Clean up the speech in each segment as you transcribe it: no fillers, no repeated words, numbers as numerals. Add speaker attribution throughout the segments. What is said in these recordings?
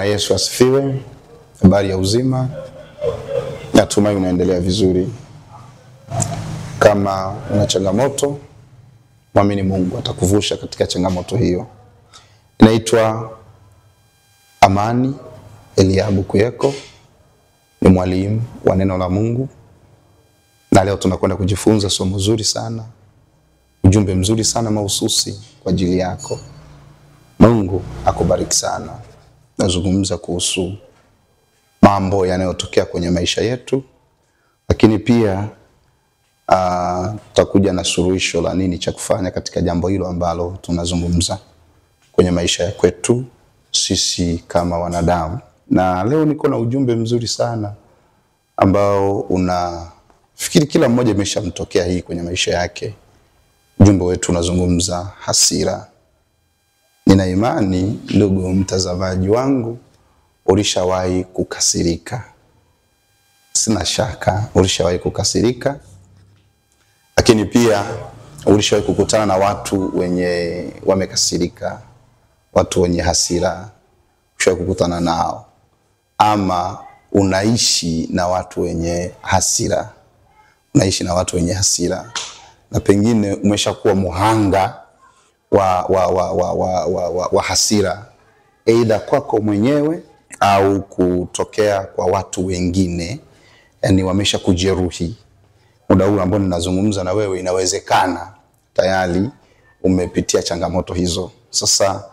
Speaker 1: Bwana Yesu asifiwe. Habari ya uzima. Natumai unaendelea vizuri. Kama una changamoto, mwamini Mungu atakuvusha katika changamoto hiyo. Naitwa Amani Eliabu Kuyeko, ni mwalimu wa neno la Mungu. Na leo tunakwenda kujifunza somo zuri sana, ujumbe mzuri sana mahususi kwa ajili yako. Mungu akubariki sana. Nazungumza kuhusu mambo yanayotokea kwenye maisha yetu, lakini pia tutakuja na suluhisho la nini cha kufanya katika jambo hilo ambalo tunazungumza kwenye maisha ya kwetu sisi kama wanadamu. Na leo niko na ujumbe mzuri sana ambao unafikiri kila mmoja imeshamtokea hii kwenye maisha yake. Ujumbe wetu unazungumza hasira. Nina imani ndugu mtazamaji wangu ulishawahi kukasirika. Sina shaka ulishawahi kukasirika. Lakini pia ulishawahi kukutana na watu wenye wamekasirika, watu wenye hasira, ulishawahi kukutana nao. Ama unaishi na watu wenye hasira. Unaishi na watu wenye hasira. Na pengine umeshakuwa muhanga wa hasira, aidha kwako mwenyewe au kutokea kwa watu wengine, yani wamesha kujeruhi. Muda huu ambao ninazungumza na wewe, inawezekana tayari umepitia changamoto hizo. Sasa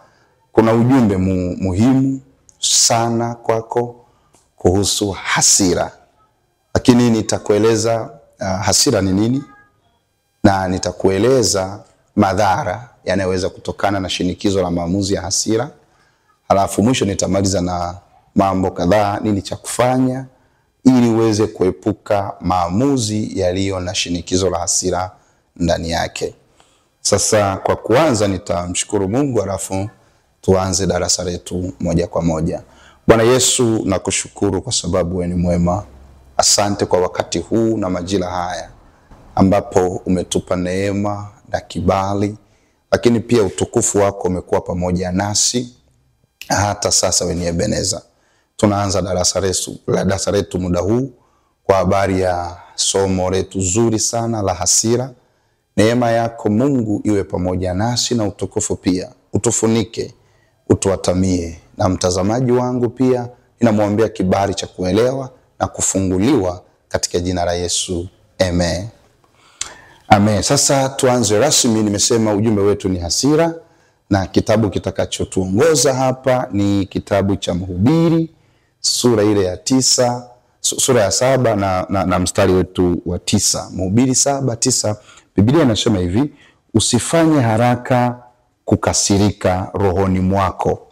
Speaker 1: kuna ujumbe muhimu sana kwako kuhusu hasira. Lakini nitakueleza hasira ni nini, na nitakueleza madhara yanayoweza kutokana na shinikizo la maamuzi ya hasira. Halafu mwisho nitamaliza na mambo kadhaa, nini cha kufanya ili uweze kuepuka maamuzi yaliyo na shinikizo la hasira ndani yake. Sasa kwa kuanza nitamshukuru Mungu, halafu tuanze darasa letu moja kwa moja. Bwana Yesu, nakushukuru kwa sababu wewe ni mwema. Asante kwa wakati huu na majira haya ambapo umetupa neema na kibali, lakini pia utukufu wako umekuwa pamoja nasi hata sasa. Wewe ni Ebeneza. Tunaanza darasa letu muda huu kwa habari ya somo letu zuri sana la hasira. Neema yako Mungu iwe pamoja nasi na utukufu pia. Utufunike, utuatamie. Na mtazamaji wangu pia ninamwombea kibali cha kuelewa na kufunguliwa katika jina la Yesu. Amen. Amen. Sasa tuanze rasmi. Nimesema ujumbe wetu ni hasira, na kitabu kitakachotuongoza hapa ni kitabu cha Mhubiri sura ile ya 9, sura ya 7 na mstari wetu wa 9. Mhubiri 7:9, Biblia inasema hivi: usifanye haraka kukasirika rohoni mwako,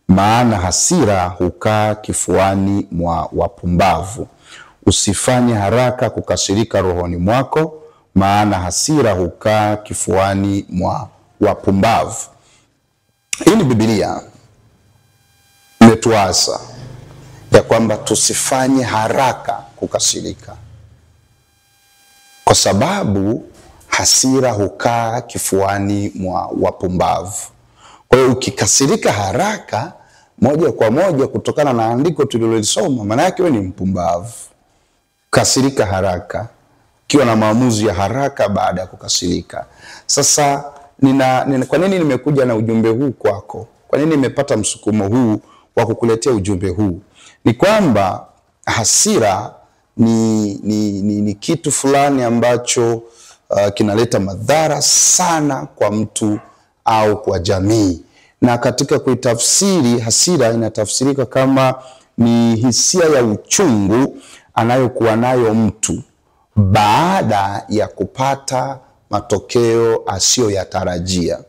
Speaker 1: maana hasira hukaa kifuani mwa wapumbavu. Usifanye haraka kukasirika rohoni mwako, maana hasira hukaa kifuani mwa wapumbavu. Hii ni Biblia imetuasa ya kwamba tusifanye haraka kukasirika, kwa sababu hasira hukaa kifuani mwa wapumbavu. Kwa hiyo ukikasirika haraka moja kwa moja, kutokana na andiko tulilolisoma, maana yake wewe ni mpumbavu. Kasirika haraka, ukiwa na maamuzi ya haraka baada ya kukasirika. Sasa kwa nini nimekuja na ujumbe huu kwako? Kwa nini nimepata msukumo huu wa kukuletea ujumbe huu? Ni kwamba hasira ni kitu fulani ambacho kinaleta madhara sana kwa mtu au kwa jamii. Na katika kuitafsiri, hasira inatafsirika kama ni hisia ya uchungu anayokuwa nayo mtu baada ya kupata matokeo asiyoyatarajia.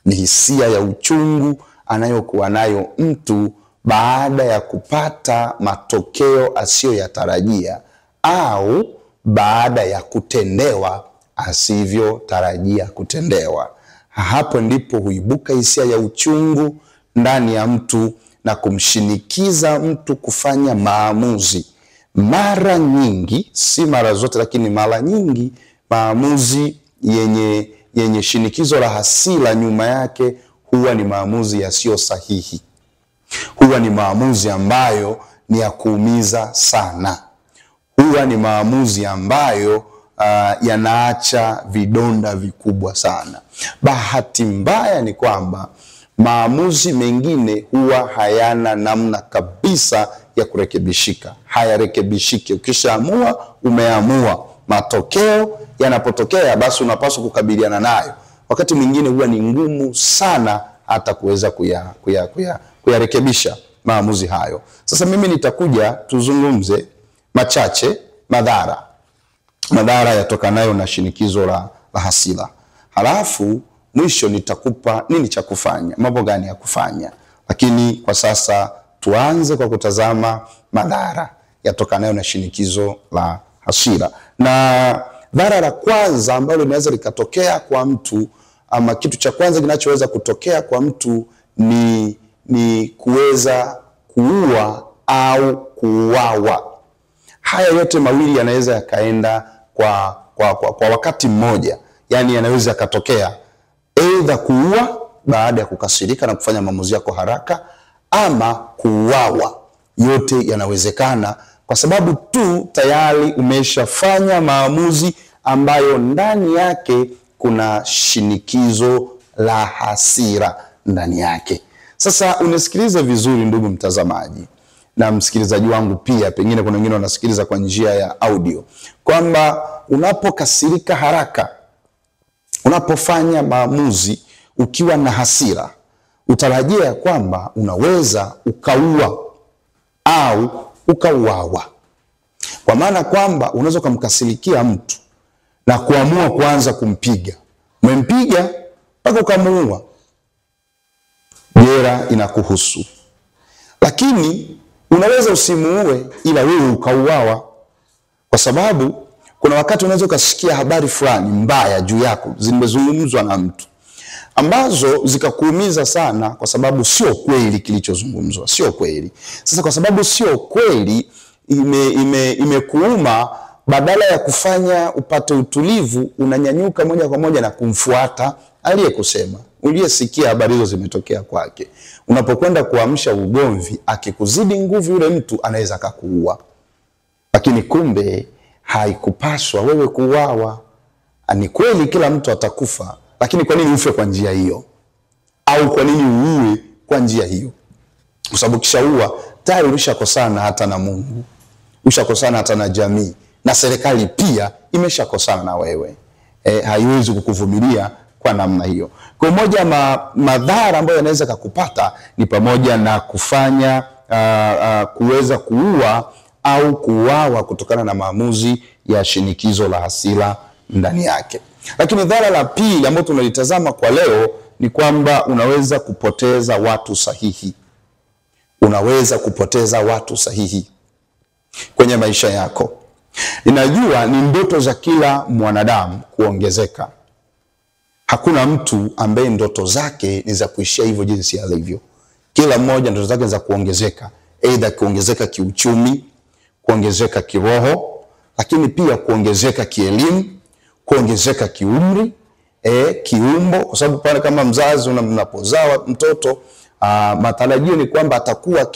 Speaker 1: Ni hisia ya uchungu anayokuwa nayo mtu baada ya kupata matokeo asiyoyatarajia au baada ya kutendewa asivyotarajia kutendewa. Hapo ndipo huibuka hisia ya uchungu ndani ya mtu na kumshinikiza mtu kufanya maamuzi. Mara nyingi, si mara zote, lakini mara nyingi maamuzi yenye shinikizo la hasira nyuma yake huwa ni maamuzi yasiyo sahihi. Huwa ni maamuzi ambayo ni ya kuumiza sana. Huwa ni maamuzi ambayo yanaacha vidonda vikubwa sana. Bahati mbaya ni kwamba maamuzi mengine huwa hayana namna kabisa ya kurekebishika. Hayarekebishiki. Ukishaamua, umeamua. Matokeo yanapotokea basi unapaswa kukabiliana nayo. Wakati mwingine huwa ni ngumu sana hata kuweza kuyarekebisha maamuzi hayo. Sasa mimi nitakuja tuzungumze machache madhara yatokanayo na shinikizo la hasira. Halafu mwisho nitakupa nini cha kufanya, mambo gani ya kufanya. Lakini kwa sasa tuanze kwa kutazama madhara yatokanayo na shinikizo la hasira. Na dhara la kwanza ambalo linaweza likatokea kwa mtu, ama kitu cha kwanza kinachoweza kutokea kwa mtu ni kuweza kuua au kuuawa. Haya yote mawili yanaweza yakaenda kwa wakati mmoja. Yani yanaweza yakatokea either kuua baada ya kukasirika na kufanya maamuzi yako haraka, ama kuuawa. Yote yanawezekana kwa sababu tu tayari umeshafanya maamuzi ambayo ndani yake kuna shinikizo la hasira ndani yake. Sasa unisikilize vizuri ndugu mtazamaji na msikilizaji wangu pia, pengine kuna wengine wanasikiliza kwa njia ya audio, kwamba unapokasirika haraka, unapofanya maamuzi ukiwa na hasira, utarajia kwamba unaweza ukaua au ukauawa. Kwa maana kwamba unaweza kumkasirikia mtu na kuamua kuanza kumpiga. Umempiga mpaka ukamuua, jera inakuhusu. Lakini unaweza usimuue ila wewe ukauawa. Kwa sababu kuna wakati unaweza ukasikia habari fulani mbaya juu yako zimezungumzwa na mtu, ambazo zikakuumiza sana kwa sababu sio kweli kilichozungumzwa, sio kweli. Sasa kwa sababu sio kweli imekuuma, badala ya kufanya upate utulivu, unanyanyuka moja kwa moja na kumfuata aliyekusema, uliyesikia habari hizo zimetokea kwake. Unapokwenda kuamsha ugomvi, akikuzidi nguvu yule mtu anaweza akakuua. Lakini kumbe haikupaswa wewe kuuawa. Ni kweli kila mtu atakufa, lakini kwa nini ufe kwa njia hiyo? Au kwa nini uue kwa njia hiyo? Kwa sababu kishaua tayari ulishakosana hata na Mungu, ushakosana hata na jamii, na serikali pia imeshakosana na wewe. Haiwezi kukuvumilia kwa namna hiyo. Kwa moja madhara ambayo yanaweza kukupata ni pamoja na kufanya kuweza kuua au kuuawa kutokana na maamuzi ya shinikizo la hasira ndani yake. Lakini dhara la pili ambalo tunalitazama kwa leo ni kwamba unaweza kupoteza watu sahihi. Unaweza kupoteza watu sahihi kwenye maisha yako. Ninajua ni ndoto za kila mwanadamu kuongezeka. Hakuna mtu ambaye ndoto zake ni za kuishia hivyo jinsi alivyo. Kila mmoja ndoto zake ni za kuongezeka, aidha kuongezeka kiuchumi, kuongezeka kiroho, lakini pia kuongezeka kielimu, kuongezeka kiumri, kiumbo. Kwa sababu pale kama mzazi unapozaa mtoto, matarajio ni kwamba atakuwa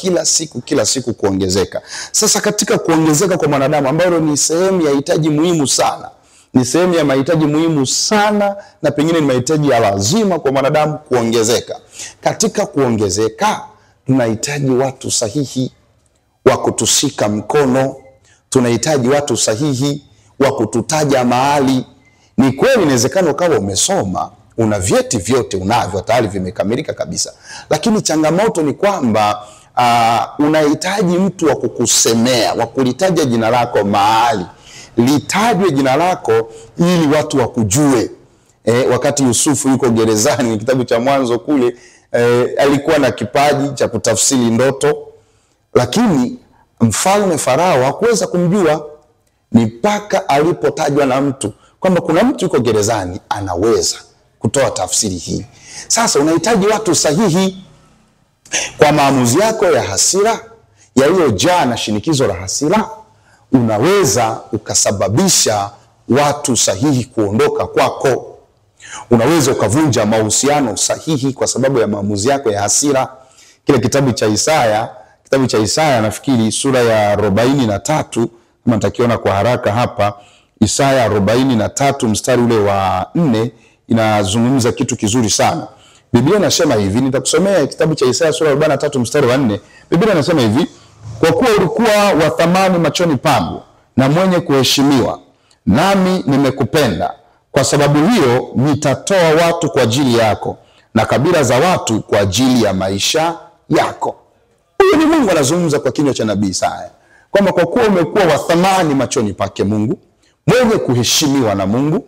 Speaker 1: kila siku kuongezeka. Sasa katika kuongezeka kwa mwanadamu, ambayo ni sehemu ya hitaji muhimu sana, ni sehemu ya mahitaji muhimu sana, na pengine ni mahitaji ya lazima kwa mwanadamu kuongezeka. Katika kuongezeka tunahitaji watu sahihi wa kutushika mkono, tunahitaji watu sahihi wa kututaja mahali. Ni kweli inawezekana ukawa umesoma, una vyeti vyote unavyo tayari vimekamilika kabisa, lakini changamoto ni kwamba unahitaji mtu wa kukusemea, wa kulitaja jina lako mahali, litajwe jina lako ili watu wakujue. Wakati Yusufu yuko gerezani, kitabu cha Mwanzo kule, alikuwa na kipaji cha kutafsiri ndoto, lakini mfalme Farao hakuweza kumjua. Ni mpaka alipotajwa na mtu kwamba kuna mtu yuko gerezani anaweza kutoa tafsiri hii. Sasa unahitaji watu sahihi kwa maamuzi yako ya hasira yaliyojaa na shinikizo la hasira. Unaweza ukasababisha watu sahihi kuondoka kwako. Unaweza ukavunja mahusiano sahihi kwa sababu ya maamuzi yako ya hasira. Kile kitabu cha Isaya, kitabu cha Isaya nafikiri sura ya 43, kama nitakiona kwa haraka hapa, Isaya 43 mstari ule wa 4 inazungumza kitu kizuri sana. Biblia inasema hivi, nitakusomea kitabu cha Isaya sura ya 43 mstari wa 4. Biblia inasema hivi: kwa kuwa ulikuwa wa thamani machoni pangu na mwenye kuheshimiwa, nami nimekupenda. Kwa sababu hiyo nitatoa watu kwa ajili yako na kabila za watu kwa ajili ya maisha yako. Huyu ni Mungu anazungumza kwa kinywa cha nabii Isaya kwamba kwa kuwa umekuwa wa thamani machoni pake Mungu, mwenye kuheshimiwa na Mungu,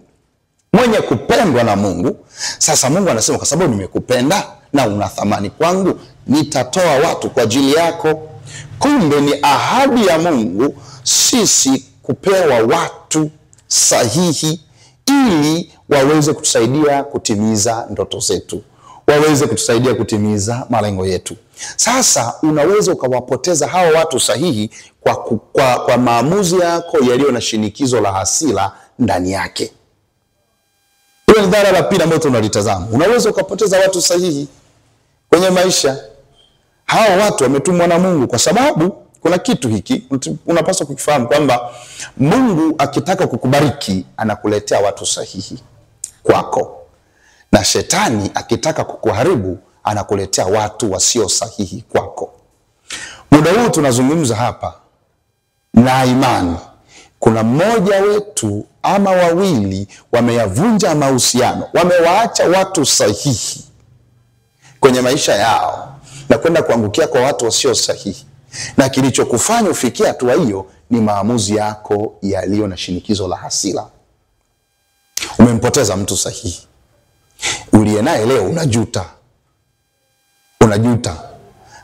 Speaker 1: mwenye kupendwa na Mungu. Sasa Mungu anasema kwa sababu nimekupenda na una thamani kwangu, nitatoa watu kwa ajili yako. Kumbe ni ahadi ya Mungu sisi kupewa watu sahihi ili waweze kutusaidia kutimiza ndoto zetu, waweze kutusaidia kutimiza malengo yetu. Sasa unaweza ukawapoteza hawa watu sahihi kwa maamuzi yako yaliyo na shinikizo la hasira ndani yake. Hiyo ni dhara la pili ambalo tunalitazama. Unaweza ukapoteza watu sahihi kwenye maisha. Hawa watu wametumwa na Mungu, kwa sababu kuna kitu hiki unapaswa kukifahamu kwamba Mungu akitaka kukubariki anakuletea watu sahihi kwako, na shetani akitaka kukuharibu anakuletea watu wasio sahihi kwako. Muda huu tunazungumza hapa na imani, kuna mmoja wetu ama wawili wameyavunja mahusiano, wamewaacha watu sahihi kwenye maisha yao na kwenda kuangukia kwa watu wasio sahihi. Na kilichokufanya ufikie hatua hiyo ni maamuzi yako yaliyo na shinikizo la hasira. Umempoteza mtu sahihi uliye naye leo, unajuta. Unajuta.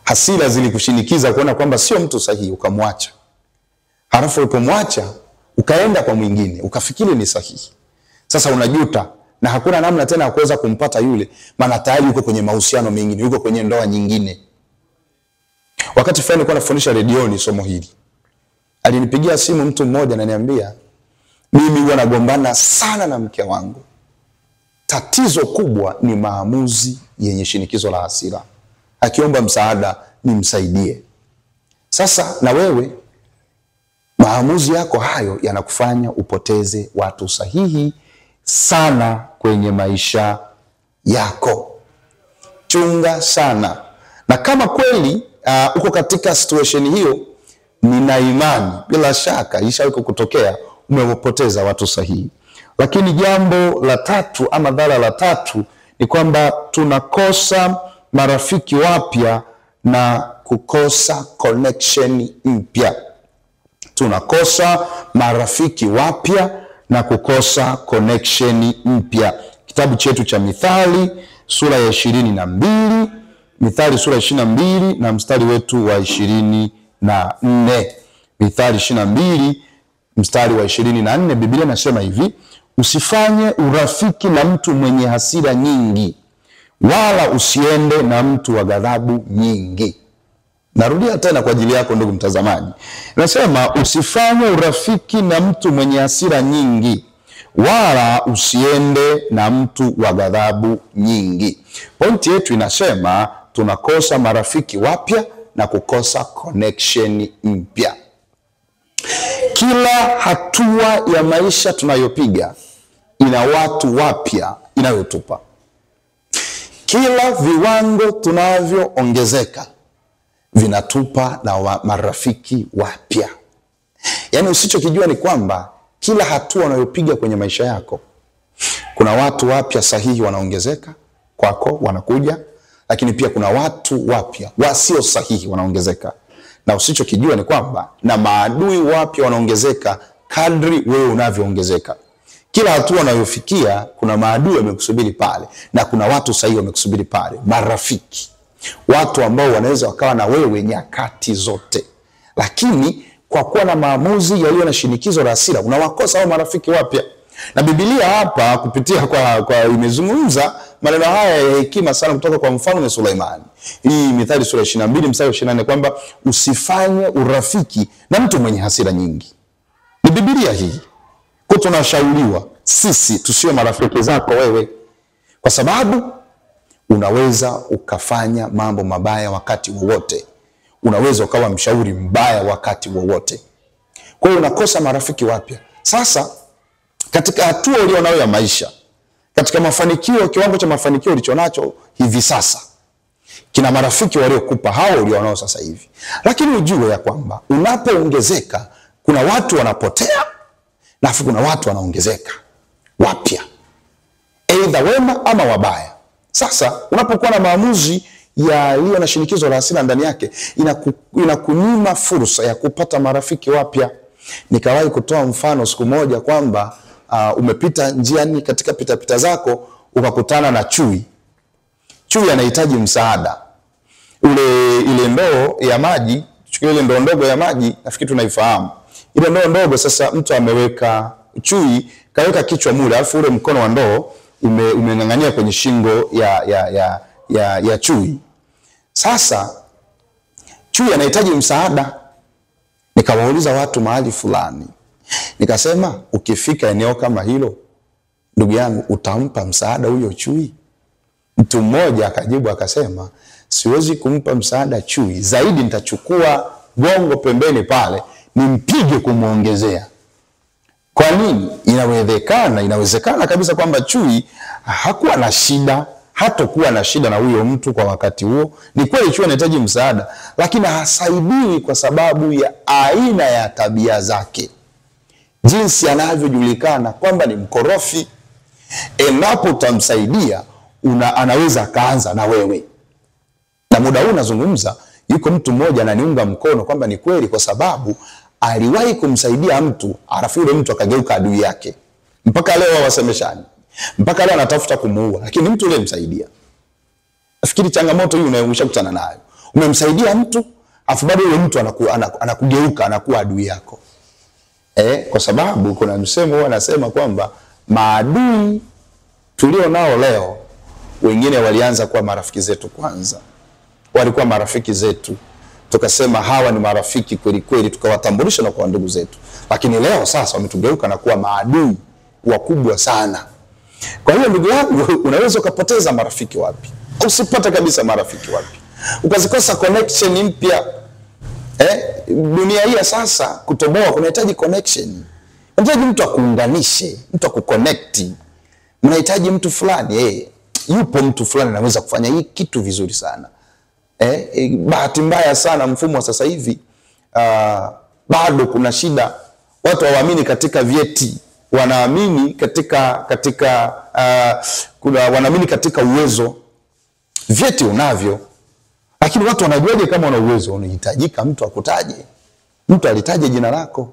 Speaker 1: Hasira zilikushinikiza kuona kwamba sio mtu sahihi, ukamwacha. Halafu ulipomwacha ukaenda kwa mwingine, ukafikiri ni sahihi. Sasa unajuta na hakuna namna tena ya kuweza kumpata yule, maana tayari yuko kwenye mahusiano mengine, yuko kwenye ndoa nyingine. Wakati fulani nilikuwa nafundisha redioni somo hili. Alinipigia simu mtu mmoja ananiambia, mimi huwa nagombana sana na mke wangu. Tatizo kubwa ni maamuzi yenye shinikizo la hasira. Akiomba msaada nimsaidie. Sasa na wewe maamuzi yako hayo yanakufanya upoteze watu sahihi sana kwenye maisha yako. Chunga sana. Na kama kweli uko katika situation hiyo, nina imani bila shaka ishawahi kukutokea, umewapoteza watu sahihi. Lakini jambo la tatu ama dhara la tatu ni kwamba tunakosa marafiki wapya na kukosa connection mpya. Tunakosa marafiki wapya na kukosa connection mpya. Kitabu chetu cha Mithali sura ya 22, Mithali sura ya 22 na mstari wetu wa 24. Mithali 22 mstari wa 24, Biblia inasema hivi: usifanye urafiki na mtu mwenye hasira nyingi, wala usiende na mtu wa ghadhabu nyingi. Narudia tena kwa ajili yako ndugu mtazamaji. Nasema usifanye urafiki na mtu mwenye hasira nyingi, wala usiende na mtu wa ghadhabu nyingi. Pointi yetu inasema tunakosa marafiki wapya na kukosa connection mpya. Kila hatua ya maisha tunayopiga ina watu wapya inayotupa. Kila viwango tunavyoongezeka vinatupa na marafiki wapya. Yaani usichokijua ni kwamba kila hatua unayopiga kwenye maisha yako kuna watu wapya sahihi wanaongezeka kwako, wanakuja, lakini pia kuna watu wapya wasio sahihi wanaongezeka. Na usichokijua ni kwamba na maadui wapya wanaongezeka kadri wewe unavyoongezeka. Kila hatua unayofikia kuna maadui wamekusubiri pale na kuna watu sahihi wamekusubiri pale, marafiki, watu ambao wanaweza wakawa na wewe nyakati zote. Lakini kwa kuwa na maamuzi yaliyo na shinikizo la hasira unawakosa hao marafiki wapya. Na Biblia hapa kupitia kwa imezungumza maneno haya ya hekima sana kutoka kwa mfalme Suleimani. Hii Mithali sura 22 mstari 24 kwamba usifanye urafiki na mtu mwenye hasira nyingi. Ni Biblia hii. Kwa tunashauriwa sisi tusiwe marafiki zako wewe, kwa sababu Unaweza ukafanya mambo mabaya wakati wowote. Unaweza ukawa mshauri mbaya wakati wowote. Kwa hiyo unakosa marafiki wapya. Sasa katika hatua ulionayo ya maisha, katika mafanikio, kiwango cha mafanikio ulichonacho hivi sasa, kina marafiki waliokupa hao ulionao sasa hivi. Lakini ujue ya kwamba unapoongezeka kuna watu wanapotea na kuna watu wanaongezeka wapya, aidha wema ama wabaya. Sasa unapokuwa na maamuzi yaliyo na shinikizo la hasira ndani yake, inakunyima fursa ya kupata marafiki wapya. Nikawahi kutoa mfano siku moja kwamba umepita njiani katika pitapita zako ukakutana na chui. Chui anahitaji msaada. Ile ndoo ya maji, chukua ile ndoo ndogo ya maji, nafikiri tunaifahamu. Ile ndoo ndogo, sasa mtu ameweka chui, kaweka kichwa mule, alafu ule mkono wa ndoo umeng'ang'ania kwenye shingo ya chui. Sasa chui anahitaji msaada. Nikawauliza watu mahali fulani, nikasema ukifika eneo kama hilo, ndugu yangu, utampa msaada huyo chui? Mtu mmoja akajibu akasema, siwezi kumpa msaada chui, zaidi nitachukua gongo pembeni pale nimpige kumuongezea. Kwa nini? Inawezekana kabisa kwamba chui hakuwa na shida, hatokuwa na shida na huyo mtu kwa wakati huo. Ni kweli chui anahitaji msaada, lakini hasaidiwi kwa sababu ya aina ya tabia zake, jinsi anavyojulikana kwamba ni mkorofi. Endapo utamsaidia, anaweza kaanza na wewe. Na muda huu nazungumza, yuko mtu mmoja ananiunga mkono kwamba ni kweli, kwa sababu aliwahi kumsaidia mtu, alafu yule mtu akageuka adui yake. Mpaka leo hawasemeshani, mpaka leo anatafuta kumuua, lakini mtu yule msaidia. Nafikiri changamoto hii unayokutana nayo, umemsaidia mtu afu bado yule mtu anakugeuka, anakuwa adui yako. Kwa sababu kuna msemo huwa anasema kwamba maadui tulio nao leo, wengine walianza kuwa marafiki zetu kwanza. Walikuwa marafiki zetu, tukasema hawa ni marafiki kweli kweli, tukawatambulisha na kwa ndugu zetu. Lakini leo sasa wametugeuka na kuwa maadui wakubwa sana. Kwa hiyo ndugu yangu, unaweza ukapoteza marafiki wapi, usipate kabisa marafiki wapi, ukazikosa connection mpya. Dunia hii sasa kutoboa kunahitaji connection. Unahitaji mtu akuunganishe, mtu akuconnect. Unahitaji mtu fulani, yupo mtu fulani anaweza kufanya hii kitu vizuri sana. Bahati mbaya sana mfumo wa sasa hivi bado kuna shida. Watu hawaamini katika vyeti, wanaamini wanaamini katika uwezo. Vyeti unavyo, lakini watu wanajuaje kama una uwezo? Unahitajika mtu akutaje, mtu alitaje jina lako.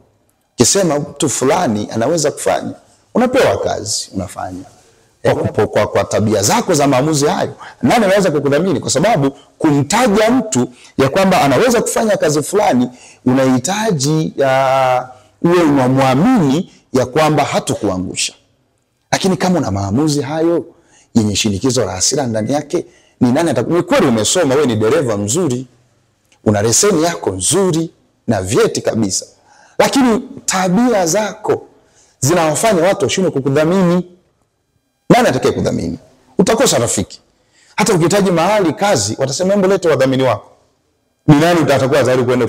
Speaker 1: Kisema mtu fulani anaweza kufanya, unapewa kazi, unafanya. Kwa tabia zako za maamuzi hayo, nani anaweza kukudhamini? Kwa sababu kumtaja mtu ya kwamba anaweza kufanya kazi fulani, unahitaji uwe unamwamini ya kwamba hatakuangusha. Lakini kama una maamuzi hayo yenye shinikizo la hasira ndani yake, ni nani atakuwa? Kweli umesoma, wewe ni dereva mzuri, una leseni yako nzuri na vyeti kabisa, lakini tabia zako zinawafanya watu washindwe kukudhamini. Nani atakaye kudhamini? Utakosa rafiki. Hata ukihitaji mahali kazi, watasema hebu leta wadhamini wako. Ni nani atakuwa tayari kwenda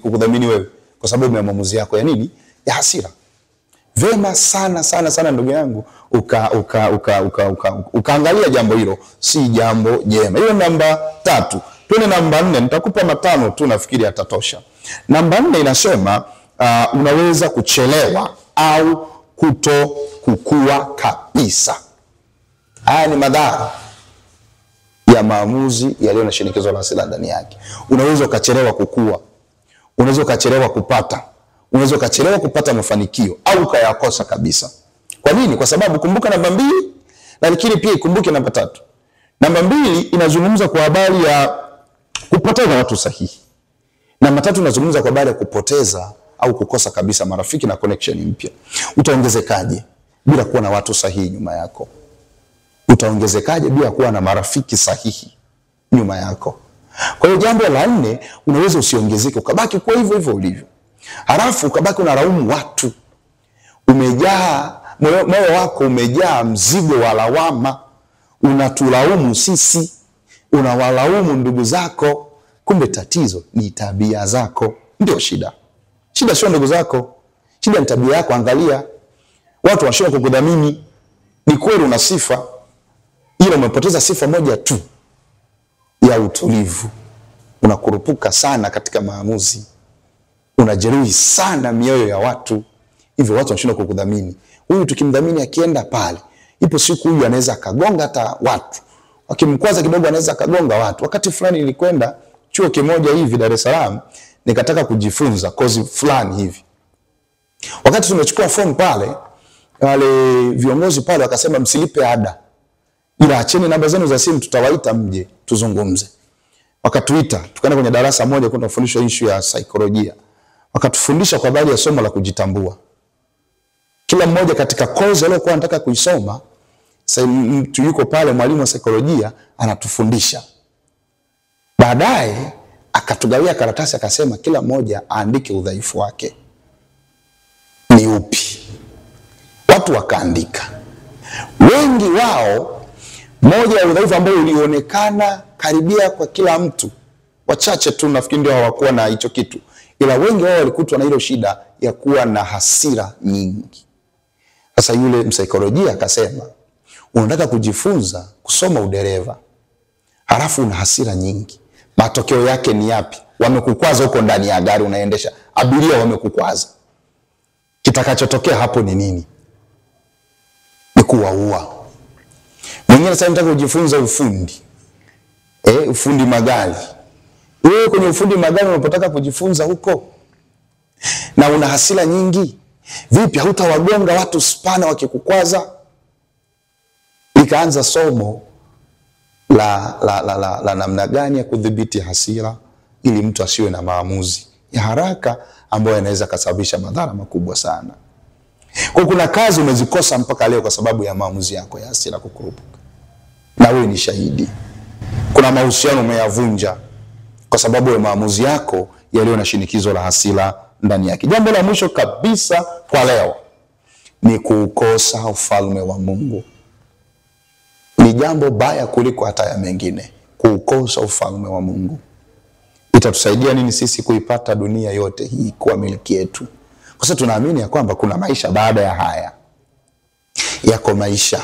Speaker 1: kukudhamini wewe? Kwa sababu ya maamuzi yako ya nini? Ya hasira. Vema sana sana sana ndugu yangu, ukaangalia jambo hilo, si jambo jema. Hiyo namba 3. Tuone namba 4, nitakupa matano tu, nafikiri yatatosha. Namba 4 inasema unaweza kuchelewa au kuto kukua kabisa. Haya ni madhara ya maamuzi yaliyo na shinikizo la hasira ndani yake. Unaweza ukachelewa kukua, unaweza ukachelewa kupata, unaweza ukachelewa kupata mafanikio au ukayakosa kabisa. Kwa nini? Kwa sababu kumbuka namba 2, lakini pia ikumbuke namba 3. Namba 2 inazungumza kwa habari ya kupoteza watu sahihi. Namba 3 inazungumza kwa habari ya kupoteza au kukosa kabisa marafiki na connection mpya. Utaongezekaje bila kuwa na watu sahihi nyuma yako? Utaongezekaje bila kuwa na marafiki sahihi nyuma yako? Kwa hiyo jambo la 4, unaweza usiongezeke, ukabaki kwa hivyo hivyo ulivyo. Halafu ukabaki unalaumu watu. Umejaa, moyo wako umejaa mzigo wa lawama. Unatulaumu sisi, unawalaumu ndugu zako, kumbe tatizo ni tabia zako. Ndio shida. Shida sio ndugu zako, shida ni tabia yako. Angalia, watu wanashindwa kukudhamini. Ni kweli una sifa, ila umepoteza sifa moja tu ya utulivu. Unakurupuka sana katika maamuzi, unajeruhi sana mioyo ya watu, hivyo watu wanashindwa kukudhamini. Huyu tukimdhamini akienda pale, ipo siku huyu anaweza akagonga hata watu, wakimkwaza kidogo anaweza akagonga watu. Wakati fulani nilikwenda chuo kimoja hivi Dar es Salaam, nikataka kujifunza kozi fulani hivi. Wakati tumechukua fomu pale, wale viongozi pale wakasema msilipe ada, ila acheni namba zenu za simu, tutawaita mje tuzungumze. Wakatuita, tukaenda kwenye darasa moja kwenda kufundishwa issue ya saikolojia. Wakatufundisha kwa habari ya somo la kujitambua. Kila mmoja katika kozi aliyokuwa anataka kuisoma, sasa mtu yuko pale, mwalimu wa saikolojia anatufundisha. Baadaye akatugawia karatasi, akasema kila mmoja aandike udhaifu wake ni upi. Watu wakaandika. Wengi wao, moja ya udhaifu ambao ulionekana karibia kwa kila mtu, wachache tu nafikiri ndio hawakuwa na hicho kitu, ila wengi wao walikutwa na hilo shida ya kuwa na hasira nyingi. Sasa yule msaikolojia akasema, unataka kujifunza kusoma udereva, halafu una hasira nyingi, matokeo yake ni yapi? Wamekukwaza huko ndani ya gari unaendesha, abiria wamekukwaza, kitakachotokea hapo ni nini? Ni kuwaua. Mwingine sasa anataka kujifunza ufundi, ufundi magari. Wewe kwenye ufundi magari unapotaka kujifunza huko na una hasira nyingi, vipi hautawagonga watu spana wakikukwaza? Ikaanza somo la namna gani ya kudhibiti hasira ili mtu asiwe na maamuzi ya haraka ambayo yanaweza kusababisha madhara makubwa sana. Kwa kuna kazi umezikosa mpaka leo kwa sababu ya maamuzi yako ya hasira kukurupuka, na wewe ni shahidi. Kuna mahusiano umeyavunja kwa sababu ya maamuzi yako yaliyo na shinikizo la hasira ndani yake. Jambo la mwisho kabisa kwa leo ni kuukosa ufalme wa Mungu. Ni jambo baya kuliko hata ya mengine, kuukosa ufalme wa Mungu. Itatusaidia nini sisi kuipata dunia yote hii kuwa miliki yetu? Kwa sababu tunaamini ya kwamba kuna maisha baada ya haya, yako maisha.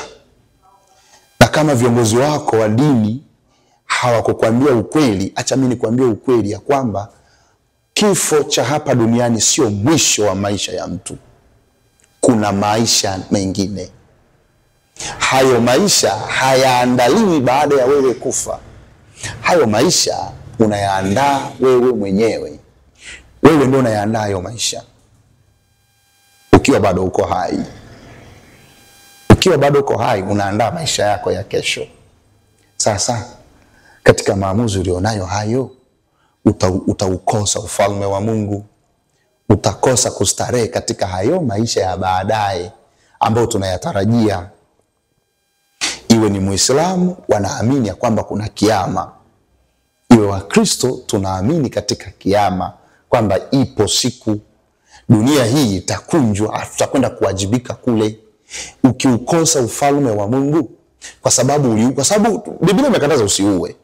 Speaker 1: Na kama viongozi wako wa dini hawakukwambia ukweli, acha mimi nikwambie ukweli ya kwamba kifo cha hapa duniani sio mwisho wa maisha ya mtu. Kuna maisha mengine. Hayo maisha hayaandaliwi baada ya wewe kufa. Hayo maisha unayaandaa wewe mwenyewe. Wewe ndio unayaandaa hayo maisha ukiwa bado uko hai. Ukiwa bado uko hai unaandaa maisha yako ya kesho. Sasa katika maamuzi ulionayo hayo, utaukosa ufalme wa Mungu. Utakosa kustarehe katika hayo maisha ya baadaye ambayo tunayatarajia. Iwe ni Muislamu wanaamini ya kwamba kuna kiama, iwe Wakristo tunaamini katika kiama kwamba ipo siku dunia hii itakunjwa, tutakwenda kuwajibika kule. Ukiukosa ufalme wa Mungu kwa sababu Biblia imekataza usiue.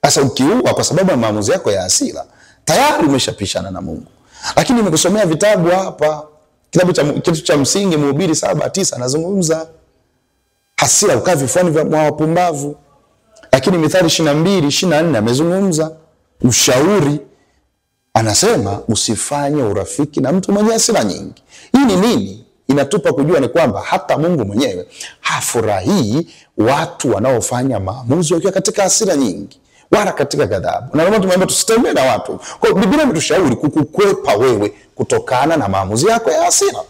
Speaker 1: Sasa ukiua kwa sababu ya maamuzi yako ya hasira, tayari umeshapishana na Mungu. Lakini nimekusomea vitabu hapa, kitabu cha kitu cha msingi Mhubiri 7:9 anazungumza hasira ukaa vifuani vya wapumbavu. Lakini Mithali 22:24 amezungumza ushauri, anasema usifanye urafiki na mtu mwenye hasira nyingi. Hii ni nini? Inatupa kujua ni kwamba hata Mungu mwenyewe hafurahii watu wanaofanya maamuzi wakiwa katika hasira nyingi wala katika ghadhabu. Na ndio tumeambiwa tusitembee na watu. Kwa hiyo Biblia imetushauri kukukwepa wewe kutokana na maamuzi yako ya hasira.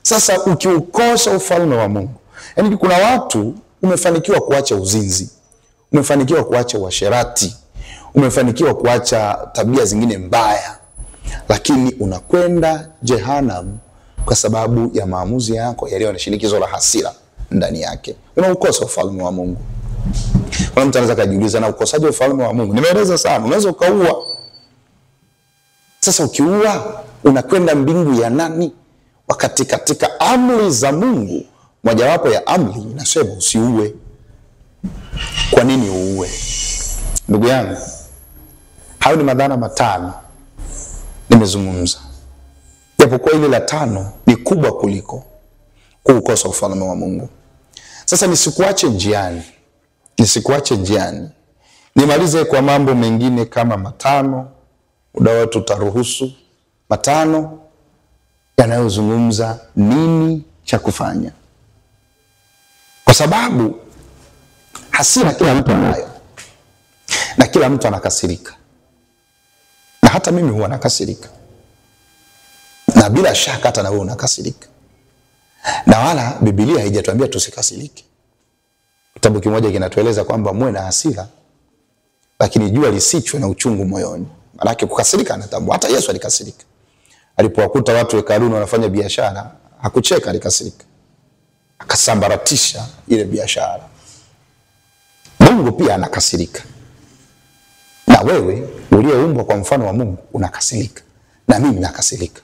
Speaker 1: Sasa ukiukosa ufalme wa Mungu, yaani kuna watu umefanikiwa kuacha uzinzi, umefanikiwa kuacha uasherati, umefanikiwa kuacha tabia zingine mbaya, lakini unakwenda jehanamu kwa sababu ya maamuzi yako yaliyo na shinikizo la hasira ndani yake. Unaukosa ufalme wa Mungu. Kuna mtu anaweza kujiuliza, na ukosaje ufalme wa Mungu? Nimeeleza sana, unaweza ukaua. Sasa ukiua unakwenda mbingu ya nani? Wakati katika amri za Mungu, mojawapo ya amri inasema usiue. Kwa nini uue? Ndugu yangu, hayo ni madhara 5 nimezungumza. Japokuwa ile la 5 ni kubwa kuliko kuukosa ufalme wa Mungu. Sasa nisikuache njiani. Nisikuache njiani. Nimalize kwa mambo mengine kama 5, muda wetu utaruhusu. 5 yanayozungumza nini cha kufanya. Kwa sababu hasira kila mtu anayo. Na kila mtu anakasirika. Na hata mimi huwa nakasirika. Na bila shaka hata na wewe unakasirika. Na wala Biblia haijatuambia tusikasirike. Kitabu kimoja kinatueleza kwamba muwe na hasira, lakini jua lisichwe na uchungu moyoni. Maana kukasirika anatambua. Hata Yesu alikasirika. Alipowakuta watu hekaluni wanafanya biashara, hakucheka, alikasirika. Akasambaratisha ile biashara. Mungu pia anakasirika. Na wewe uliyeumbwa kwa mfano wa Mungu unakasirika. Na mimi nakasirika.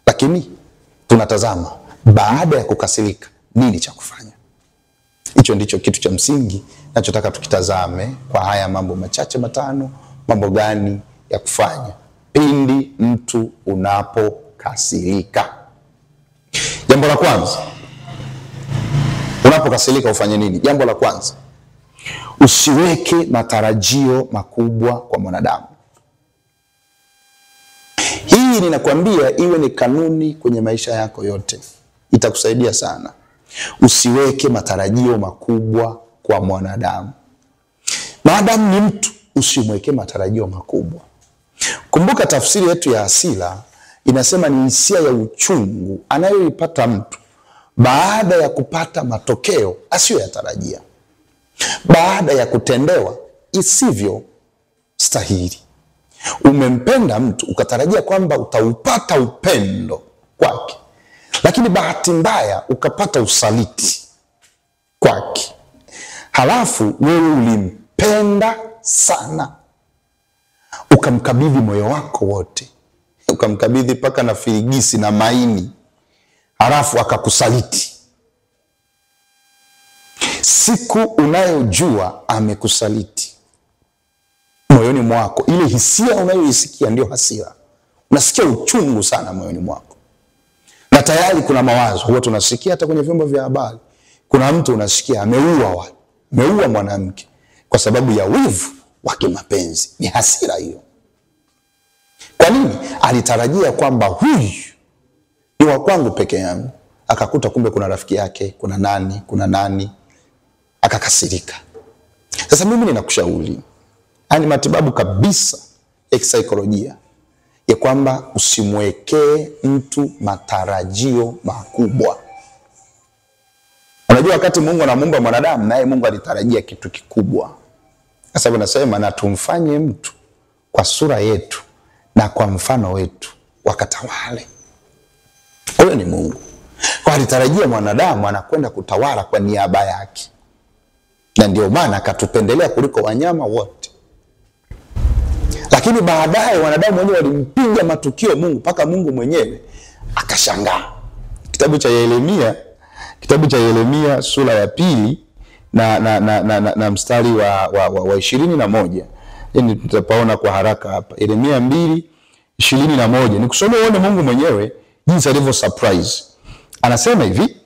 Speaker 1: Lakini tunatazama baada ya kukasirika nini cha kufanya. Hicho ndicho kitu cha msingi nachotaka tukitazame kwa haya mambo machache 5, mambo gani ya kufanya pindi mtu unapokasirika. Jambo la kwanza, unapokasirika ufanye nini? Jambo la kwanza, usiweke matarajio makubwa kwa mwanadamu. Hii ninakwambia iwe ni kanuni kwenye maisha yako yote. Itakusaidia sana. Usiweke matarajio makubwa kwa mwanadamu. Maadamu ni mtu, usimweke matarajio makubwa. Kumbuka tafsiri yetu ya hasira inasema ni hisia ya uchungu anayoipata mtu baada ya kupata matokeo asiyoyatarajia, baada ya kutendewa isivyo stahili. Umempenda mtu ukatarajia kwamba utaupata upendo kwake, lakini bahati mbaya ukapata usaliti kwake. Halafu wewe ulimpenda sana, ukamkabidhi moyo wako wote, ukamkabidhi paka na firigisi na maini, halafu akakusaliti. Siku unayojua amekusaliti, moyoni mwako ile hisia unayoisikia ndio hasira. Unasikia uchungu sana moyoni mwako. Na tayari kuna mawazo, huwa tunasikia hata kwenye vyombo vya habari. Kuna mtu unasikia ameua watu, ameua mwanamke kwa sababu ya wivu wa kimapenzi. Ni hasira hiyo. Kwa nini? Alitarajia kwamba huyu ni wa kwangu peke yangu. Akakuta kumbe kuna rafiki yake, kuna nani, kuna nani. Akakasirika. Sasa mimi ninakushauri, yani matibabu kabisa ya kisaikolojia, ya kwamba usimwekee mtu matarajio makubwa. Unajua wakati Mungu anamuumba mwanadamu, naye Mungu alitarajia kitu kikubwa. Sasa nasema na tumfanye mtu kwa sura yetu na kwa mfano wetu, wakatawale. Huyo ni Mungu. Kwa alitarajia mwanadamu anakwenda kutawala kwa niaba yake. Na ndio maana akatupendelea kuliko wanyama wote. Lakini baadaye wanadamu wenyewe walimpiga matukio Mungu mpaka Mungu mwenyewe akashangaa. Kitabu cha Yeremia, kitabu cha Yeremia sura ya 2 na mstari wa 21. Yaani tutapaona kwa haraka hapa. Yeremia 2:21. Nikusomee uone Mungu mwenyewe jinsi alivyo surprise. Anasema hivi,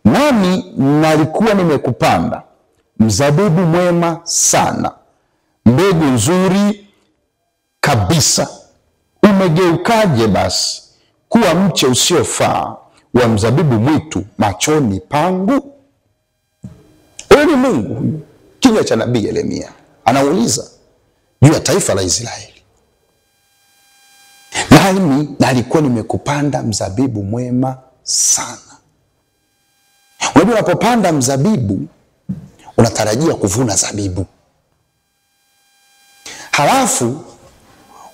Speaker 1: nami nalikuwa nimekupanda mzabibu mwema sana, mbegu nzuri kabisa. Umegeukaje basi kuwa mche usiofaa wa mzabibu mwitu machoni pangu? Huyu ni Mungu, kinywa cha nabii Yeremia anauliza juu ya taifa la Israeli. Nami nalikuwa nimekupanda mzabibu mwema sana. Unajua unapopanda mzabibu unatarajia kuvuna zabibu. Halafu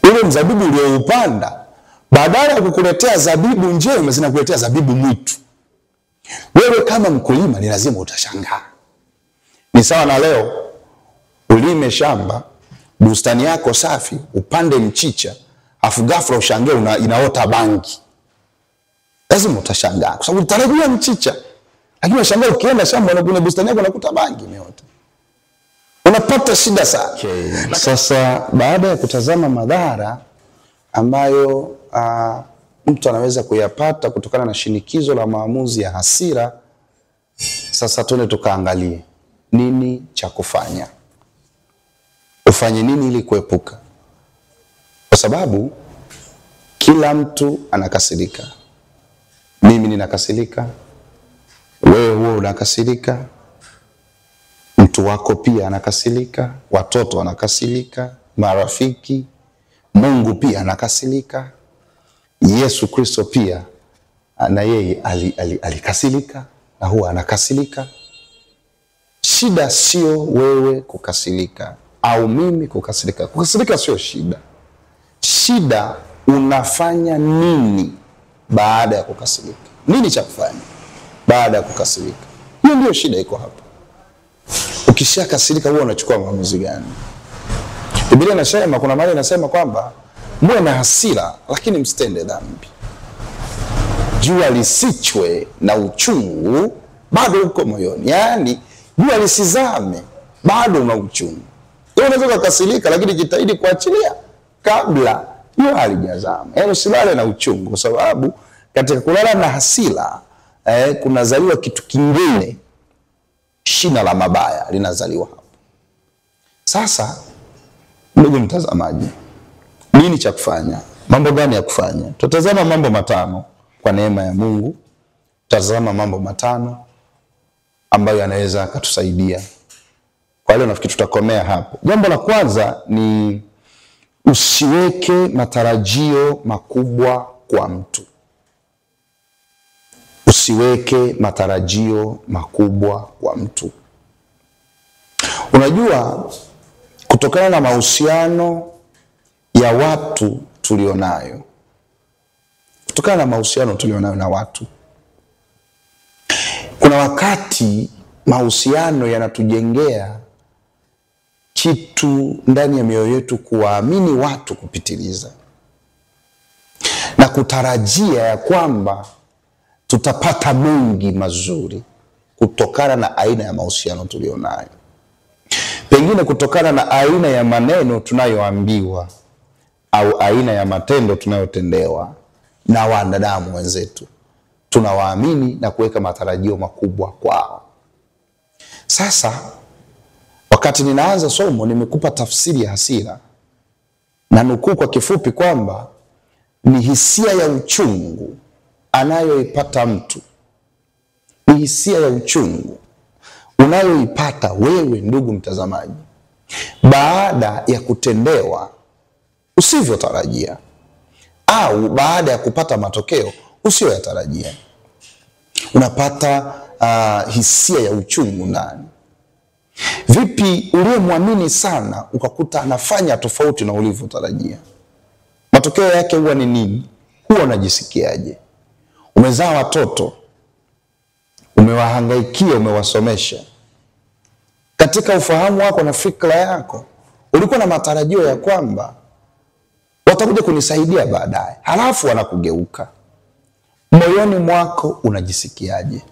Speaker 1: ule mzabibu ulioupanda badala ya kukuletea zabibu njema zinakuletea zabibu mwitu. Wewe kama mkulima ni lazima utashangaa. Ni sawa na leo ulime shamba, bustani yako safi, upande mchicha, afu ghafla ushangae inaota bangi. Lazima utashangaa kwa sababu utarajia mchicha. Lakini unashangaa ukienda shamba na kuna bustani yako unakuta bangi imeota. Unapata shida sana. Okay. Sasa baada ya kutazama madhara ambayo mtu anaweza kuyapata kutokana na shinikizo la maamuzi ya hasira, sasa tuende tukaangalie nini cha kufanya. Ufanye nini ili kuepuka? Kwa sababu kila mtu anakasirika. Mimi ninakasirika, wewe huwa unakasirika, mtu wako pia anakasirika, watoto wanakasirika, marafiki, Mungu pia anakasirika, Yesu Kristo pia na yeye alikasirika na huwa anakasirika. Shida sio wewe kukasirika au mimi kukasirika. Kukasirika sio shida. Shida unafanya nini baada ya kukasirika? Nini cha kufanya baada ya kukasirika? Hiyo ndio shida iko hapa. Ukishakasirika huwa unachukua maamuzi gani? Biblia inasema, kuna mahali inasema kwamba muwe na hasira lakini msitende dhambi. Jua lisichwe na uchungu bado uko moyoni. Yaani jua lisizame bado una uchungu. Wewe unaweza kukasirika lakini jitahidi kuachilia kabla jua halijazama. Yaani usilale na uchungu, kwa sababu katika kulala na hasira kunazaliwa kitu kingine. Shina la mabaya linazaliwa hapo. Sasa ndugu mtazamaji, nini cha kufanya? Mambo gani ya kufanya? Tutazama mambo matano kwa neema ya Mungu. Tutazama mambo matano ambayo yanaweza akatusaidia. Kwa leo nafikiri tutakomea hapo. Jambo la kwanza ni usiweke matarajio makubwa kwa mtu. Usiweke matarajio makubwa kwa mtu. Unajua, kutokana na mahusiano ya watu tulionayo, kutokana na mahusiano tulionayo na watu, kuna wakati mahusiano yanatujengea kitu ndani ya mioyo yetu, kuwaamini watu kupitiliza na kutarajia ya kwamba tutapata mengi mazuri kutokana na aina ya mahusiano tulionayo, pengine kutokana na aina ya maneno tunayoambiwa au aina ya matendo tunayotendewa na wanadamu wenzetu. Tunawaamini na kuweka matarajio makubwa kwao. Sasa wakati ninaanza somo nimekupa tafsiri ya hasira na nukuu kwa kifupi kwamba ni hisia ya uchungu anayoipata mtu. Ni hisia ya uchungu unayoipata wewe ndugu mtazamaji baada ya kutendewa usivyotarajia au baada ya kupata matokeo usiyoyatarajia. Unapata hisia ya uchungu ndani. Vipi uliyemwamini sana ukakuta anafanya tofauti na ulivyotarajia? Matokeo yake huwa ni nini? Huwa unajisikiaje? Umezaa watoto, umewahangaikia, umewasomesha. Katika ufahamu wako na fikra yako ulikuwa na matarajio ya kwamba watakuja kunisaidia baadaye, halafu wanakugeuka. Moyoni mwako unajisikiaje?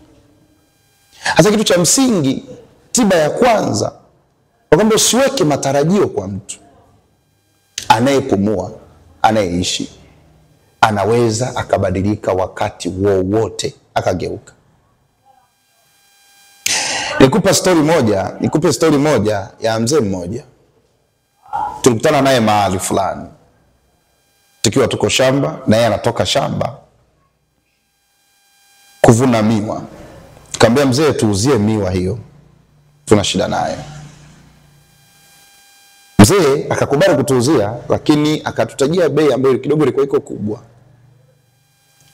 Speaker 1: Hasa kitu cha msingi, tiba ya kwanza, kwamba usiweke matarajio kwa mtu anayepumua, anayeishi. Anaweza akabadilika wakati wowote, akageuka. Nikupe story moja ya mzee mmoja. Tulikutana naye mahali fulani tukiwa tuko shamba, na yeye anatoka shamba kuvuna miwa. Nikamwambia mzee, tuuzie miwa hiyo, tuna shida nayo. Mzee akakubali kutuuzia, lakini akatutajia bei ambayo kidogo ilikuwa iko kubwa.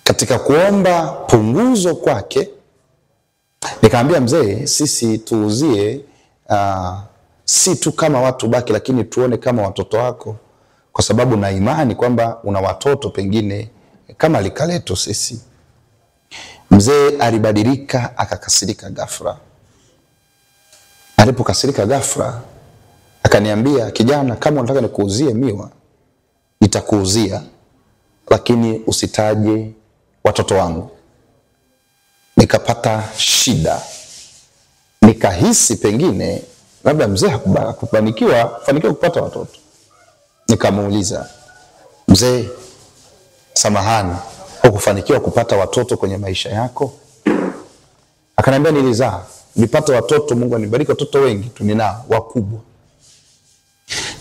Speaker 1: Katika kuomba punguzo kwake, nikamwambia mzee, sisi tuuzie si tu kama watu baki, lakini tuone kama watoto wako, kwa sababu na imani kwamba una watoto pengine kama likaleto sisi. Mzee alibadilika, akakasirika ghafla. Alipokasirika ghafla akaniambia, kijana, kama unataka nikuuzie miwa nitakuuzia, lakini usitaje watoto wangu. Nikapata shida, nikahisi pengine Labda mzee hakufanikiwa kupata watoto. Nikamuuliza, mzee, samahani, hukufanikiwa kupata watoto kwenye maisha yako? Akaniambia nilizaa, nilipata watoto, Mungu anibariki watoto wengi tu ninao wakubwa.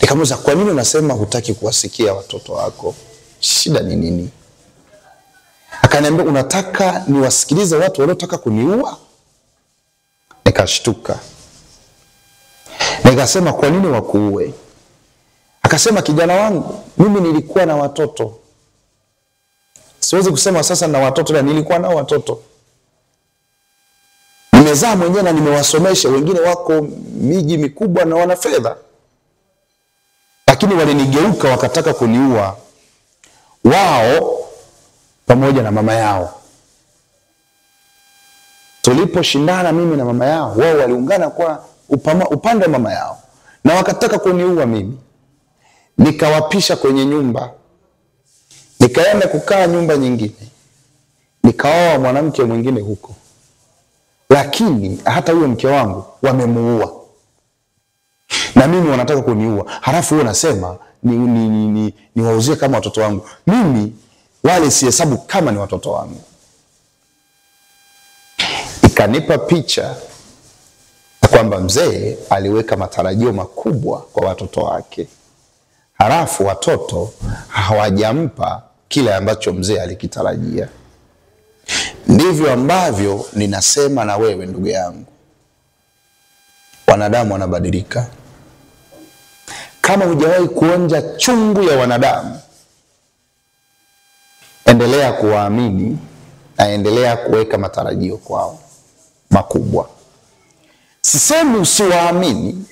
Speaker 1: Nikamuuliza, kwa nini unasema hutaki kuwasikia watoto wako? Shida ni nini? Akaniambia, unataka niwasikilize watu waliotaka kuniua? Nikashtuka. Nikasema, kwa nini wakuue? Akasema, kijana wangu, mimi nilikuwa na watoto. Siwezi kusema sasa na watoto, na nilikuwa nao watoto. Nimezaa mwenyewe na nimewasomesha, wengine wako miji mikubwa na wana fedha. Lakini walinigeuka wakataka kuniua, wao pamoja na mama yao. Tuliposhindana mimi na mama yao, wao waliungana kwa upande wa mama yao na wakataka kuniua mimi. Nikawapisha kwenye nyumba. Nikaenda kukaa nyumba nyingine. Nikaoa mwanamke mwingine huko. Lakini hata huyo mke wangu wamemuua. Na mimi wanataka kuniua. Halafu wewe unasema ni wauzie kama watoto wangu. Mimi wale sihesabu kama ni watoto wangu. Ikanipa picha kwamba mzee aliweka matarajio makubwa kwa watoto wake. Halafu watoto hawajampa kile ambacho mzee alikitarajia. Ndivyo ambavyo ninasema na wewe ndugu yangu. Wanadamu wanabadilika. Kama hujawahi kuonja chungu ya wanadamu, endelea kuwaamini na endelea kuweka matarajio kwao makubwa. Sisemi usiwaamini,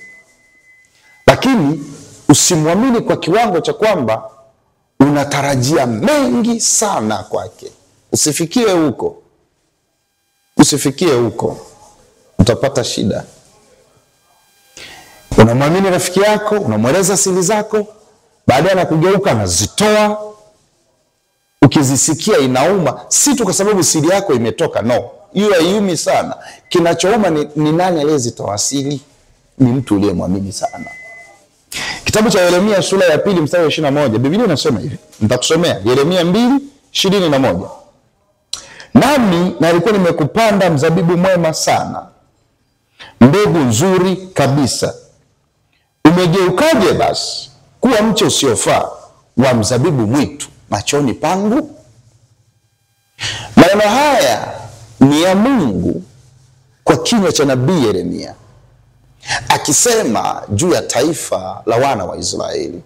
Speaker 1: lakini usimwamini kwa kiwango cha kwamba unatarajia mengi sana kwake. Usifikie huko. Usifikie huko. Utapata shida. Unamwamini rafiki yako, unamweleza siri zako, baadaye anakugeuka anazitoa. Ukizisikia inauma, si tu kwa sababu siri yako imetoka, no. Hiyo haiumi sana. Kinachouma ni nani aliyezitoa siri? Ni mtu uliyemwamini sana. Kitabu cha Yeremia sura ya 2 mstari wa 21, Biblia inasema hivi. Nitakusomea Yeremia 2:21. Nami nalikuwa nimekupanda mzabibu mwema sana, mbegu nzuri kabisa. Umegeukaje basi kuwa mche usiofaa wa mzabibu mwitu machoni pangu? Maneno haya ni ya Mungu kwa kinywa cha nabii Yeremia, akisema juu ya taifa la wana wa Israeli.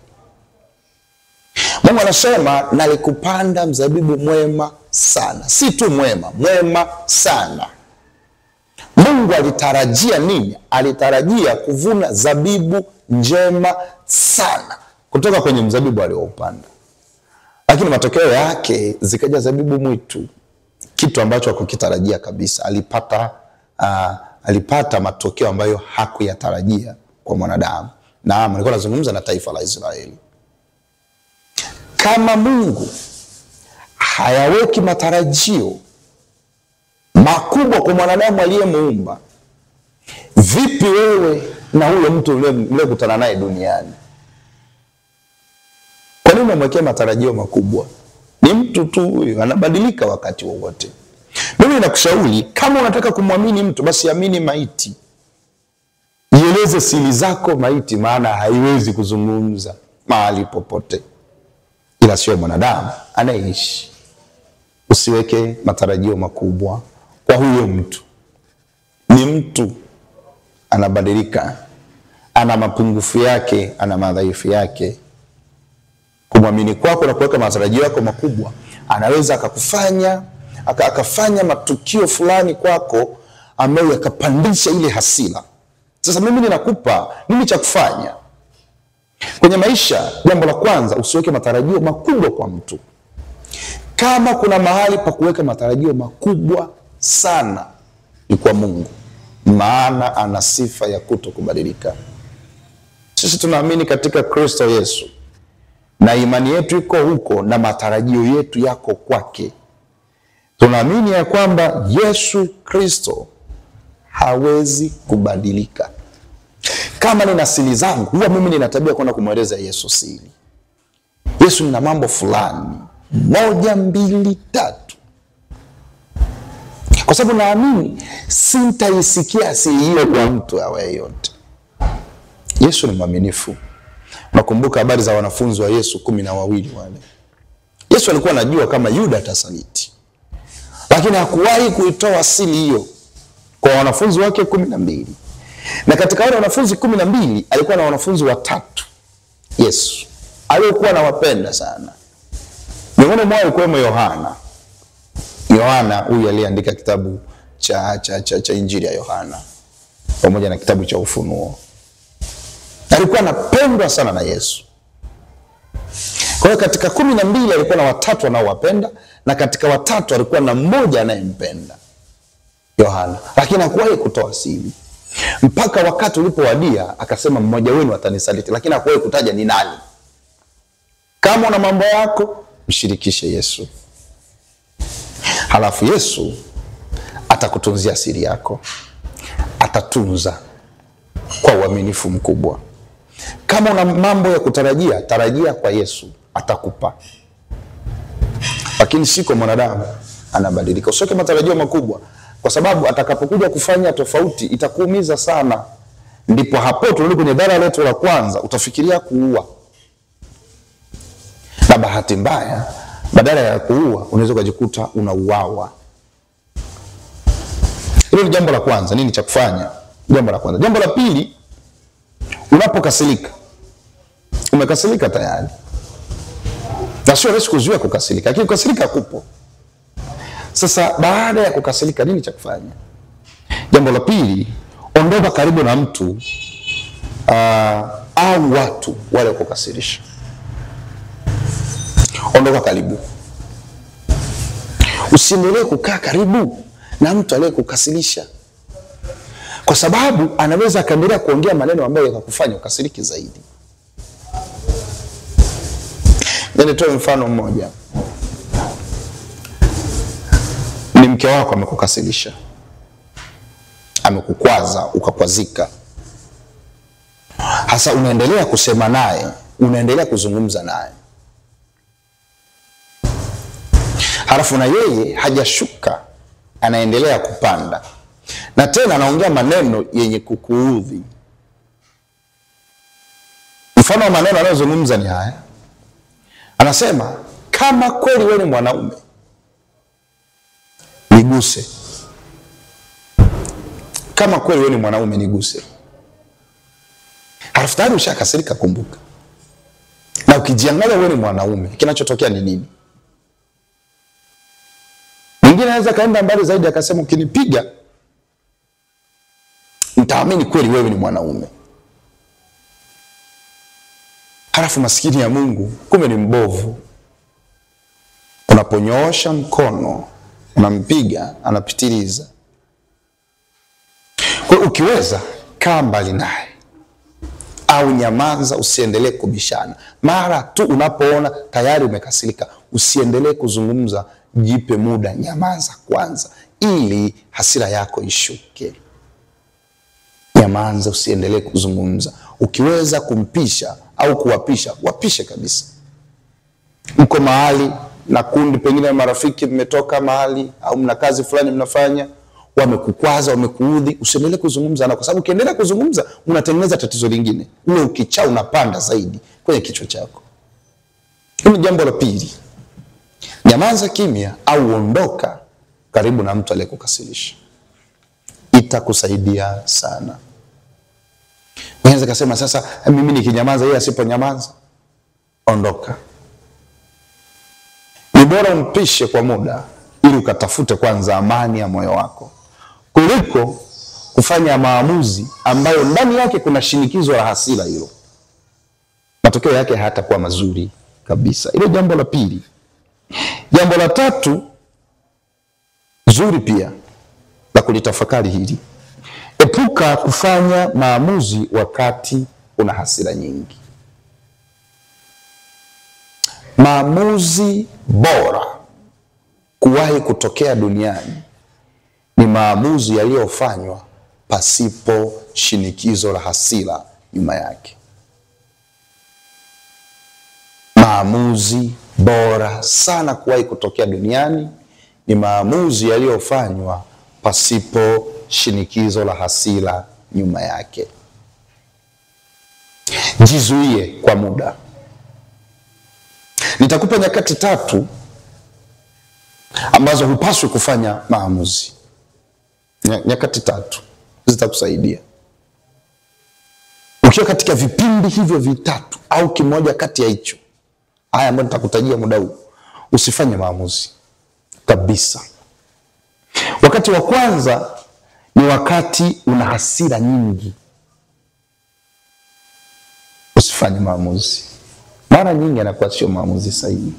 Speaker 1: Mungu anasema nalikupanda mzabibu mwema sana. Si tu mwema, mwema sana. Mungu alitarajia nini? Alitarajia kuvuna zabibu njema sana kutoka kwenye mzabibu alioupanda. Lakini matokeo yake zikaja zabibu mwitu, kitu ambacho hakukitarajia kabisa. Alipata matokeo ambayo hakuyatarajia kwa mwanadamu. Naam, nilikuwa nazungumza na taifa la Israeli. Kama Mungu hayaweki matarajio makubwa kwa mwanadamu aliyemuumba, vipi wewe na huyo mtu uliyekutana naye duniani? Kwa nini unamwekea matarajio makubwa? Ni mtu tu huyo, anabadilika wakati wowote. Mimi nakushauri, kama unataka kumwamini mtu, basi amini maiti. Jieleze siri zako maiti, maana haiwezi kuzungumza mahali popote, ila sio mwanadamu anayeishi. Usiweke matarajio makubwa kwa huyo mtu. Ni mtu anabadilika, ana mapungufu yake, ana madhaifu yake. Kumwamini kwako na kuweka matarajio yako makubwa, anaweza akafanya matukio fulani kwako ambayo yakapandisha ile hasira. Sasa mimi ninakupa nini cha kufanya kwenye maisha? Jambo la kwanza, usiweke matarajio makubwa kwa mtu. Kama kuna mahali pa kuweka matarajio makubwa sana ni kwa Mungu, maana ana sifa ya kutokubadilika. Sisi tunaamini katika Kristo Yesu, na imani yetu iko huko na matarajio yetu yako kwake. Tunaamini ya kwamba Yesu Kristo hawezi kubadilika. Kama nina siri zangu, huwa mimi nina tabia kwenda kumweleza Yesu siri. Yesu, nina mambo fulani, 1, 2, 3. Kwa sababu naamini sintaisikia siri hiyo kwa mtu awaye yote. Yesu ni mwaminifu. Nakumbuka habari za wanafunzi wa Yesu 12 wale. Yesu alikuwa anajua kama Yuda atasaliti, lakini hakuwahi kuitoa siri hiyo kwa wanafunzi wake 12. Na katika wale wanafunzi 12 alikuwa na wanafunzi watatu Yesu aliokuwa anawapenda sana. Miongoni mwao alikuwa Yohana. Yohana huyu aliandika kitabu cha Injili ya Yohana pamoja na kitabu cha Ufunuo. Alikuwa anapendwa sana na Yesu. Kwa hiyo katika 12 alikuwa na watatu anaowapenda, na katika watatu alikuwa na mmoja anayempenda, Yohana. Lakini hakuwahi kutoa siri. Mpaka wakati ulipowadia akasema mmoja wenu atanisaliti, lakini hakuwahi kutaja ni nani. Kama una mambo yako, mshirikishe Yesu. Halafu Yesu atakutunzia siri yako. Atatunza kwa uaminifu mkubwa. Kama una mambo ya kutarajia, tarajia kwa Yesu, atakupa. Lakini si kwa mwanadamu, anabadilika. Usiweke matarajio makubwa, kwa sababu atakapokuja kufanya tofauti itakuumiza sana. Ndipo hapo turudi kwenye dhara letu la kwanza, utafikiria kuua. Na bahati mbaya, badala ya kuua unaweza kujikuta unauawa. Hilo ni jambo la kwanza. Nini cha kufanya? Jambo la kwanza. Jambo la pili, unapokasirika, umekasirika tayari, na sio rahisi kuzuia kukasirika, lakini kukasirika kupo. Sasa baada ya kukasirika, nini cha kufanya? Jambo la pili, ondoka karibu na mtu au watu wale kukasirisha. Ondoka karibu. Usiendelee kukaa karibu na mtu aliyekukasirisha, kwa sababu anaweza akaendelea kuongea maneno ambayo yakakufanya ukasiriki zaidi. Nitoe mfano mmoja. Ni mke wako amekukasirisha, amekukwaza, ukakwazika. Hasa unaendelea kusema naye, unaendelea kuzungumza naye. Halafu na yeye hajashuka, anaendelea kupanda. Na tena anaongea maneno yenye kukuudhi. Mfano wa maneno anayozungumza ni haya. Anasema, kama kweli wewe ni mwanaume, niguse. Kama kweli wewe ni mwanaume, niguse. Halafu tayari ushakasirika, kumbuka. Na ukijiangalia wewe ni mwanaume, kinachotokea ni nini? Mwingine anaweza kaenda mbali zaidi akasema, ukinipiga nitaamini kweli wewe ni mwanaume. Halafu maskini ya Mungu, kumbe ni mbovu. Unaponyoosha mkono, unampiga, anapitiliza. Kwa hiyo ukiweza, kaa mbali naye au nyamaza, usiendelee kubishana. Mara tu unapoona tayari umekasirika, usiendelee kuzungumza, jipe muda, nyamaza kwanza ili hasira yako ishuke. Nyamaza, usiendelee kuzungumza. Ukiweza kumpisha au kuwapisha, wapishe kabisa. Mko mahali na kundi pengine marafiki, mmetoka mahali au mna kazi fulani mnafanya, wamekukwaza, wamekuudhi, usiendelee kuzungumza nao, kwa sababu ukiendelea kuzungumza unatengeneza tatizo lingine. Ule ukichaa unapanda zaidi kwenye kichwa chako. Hili jambo la pili. Nyamaza kimya au ondoka karibu na mtu aliyekukasirisha. Itakusaidia sana. Unaweza kusema sasa mimi nikinyamaza yeye asiponyamaza. Ondoka. Ni bora umpishe kwa muda ili ukatafute kwanza amani ya moyo wako, kuliko kufanya maamuzi ambayo ndani yake kuna shinikizo la hasira hilo. Matokeo yake hayatakuwa mazuri kabisa. Hilo jambo la pili. Jambo la tatu zuri pia la kulitafakari hili. Epuka kufanya maamuzi wakati una hasira nyingi. Maamuzi bora kuwahi kutokea duniani ni maamuzi yaliyofanywa pasipo shinikizo la hasira nyuma yake. Maamuzi bora sana kuwahi kutokea duniani ni maamuzi yaliyofanywa pasipo shinikizo la hasira nyuma yake. Jizuie kwa muda. Nitakupa nyakati tatu ambazo hupaswi kufanya maamuzi. Nyakati tatu zitakusaidia. Ukiwa katika vipindi hivyo vitatu au kimoja kati ya hicho, haya ambayo nitakutajia muda huu, usifanye maamuzi kabisa. Wakati wa kwanza ni wakati una hasira nyingi. Usifanye maamuzi. Mara nyingi anakuwa sio maamuzi sahihi.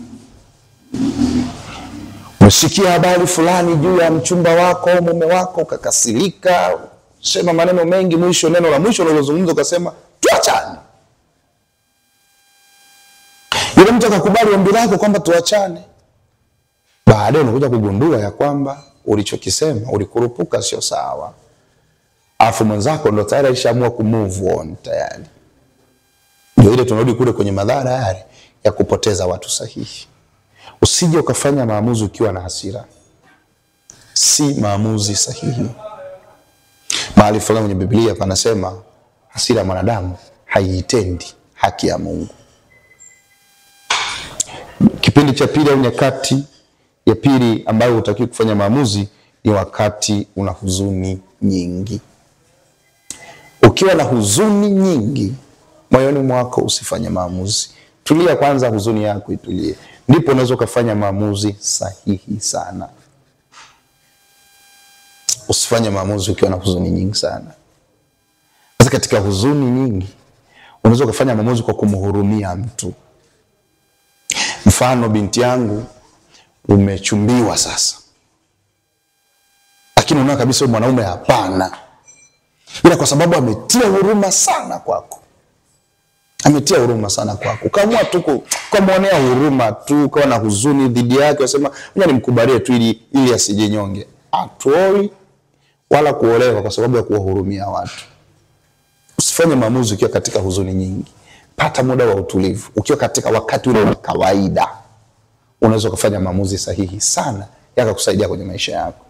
Speaker 1: Usikia habari fulani juu ya mchumba wako au mume wako, ukakasirika, sema maneno mengi, mwisho neno la mwisho ulilozungumza ukasema tuachane. Yule mtu akakubali ombi lako kwamba tuachane. Baadaye unakuja kugundua ya kwamba ulichokisema ulikurupuka, sio sawa. Afu mwenzako ndo tayari alishaamua ku move on tayari. Ndio ile tunarudi kule kwenye madhara yale ya kupoteza watu sahihi. Usije ukafanya maamuzi ukiwa na hasira. Si maamuzi sahihi. Mahali fulani kwenye Biblia panasema hasira ya mwanadamu haiitendi haki ya Mungu. Kipindi cha pili au nyakati ya pili ambayo hutakiwi kufanya maamuzi ni wakati una huzuni nyingi. Ukiwa na huzuni nyingi moyoni mwako usifanye maamuzi. Tulia kwanza, huzuni yako itulie. Ndipo unaweza kufanya maamuzi sahihi sana. Usifanye maamuzi ukiwa na huzuni nyingi sana. Sasa katika huzuni nyingi unaweza kufanya maamuzi kwa kumhurumia mtu. Mfano, binti yangu umechumbiwa sasa, lakini unaona kabisa mwanaume hapana, ila kwa sababu ametia huruma sana kwako, ametia huruma sana kwako, ukaamua tu kumwonea huruma tu, ukawa na huzuni dhidi yake, unasema ngoja nimkubalie tu ili asijinyonge. Atuoi wala kuolewa kwa sababu ya kuwahurumia watu. Usifanye maamuzi ukiwa katika huzuni nyingi. Pata muda wa utulivu. Ukiwa katika wakati ule wa kawaida, unaweza kufanya maamuzi sahihi sana yakakusaidia kwenye maisha yako.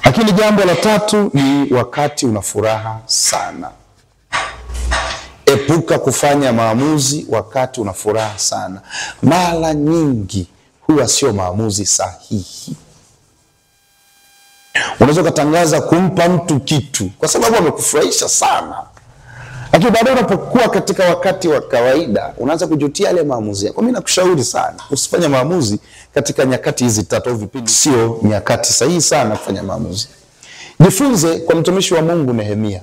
Speaker 1: Lakini jambo la tatu ni wakati una furaha sana. Epuka kufanya maamuzi wakati una furaha sana. Mara nyingi huwa sio maamuzi sahihi. Unaweza kutangaza kumpa mtu kitu kwa sababu amekufurahisha sana, lakini baadaye unapokuwa katika wakati wa kawaida unaanza kujutia yale maamuzi yako. Mimi nakushauri sana usifanye maamuzi katika nyakati hizi tatu au vipindi. Sio nyakati sahihi sana kufanya maamuzi. Jifunze kwa mtumishi wa Mungu Nehemia.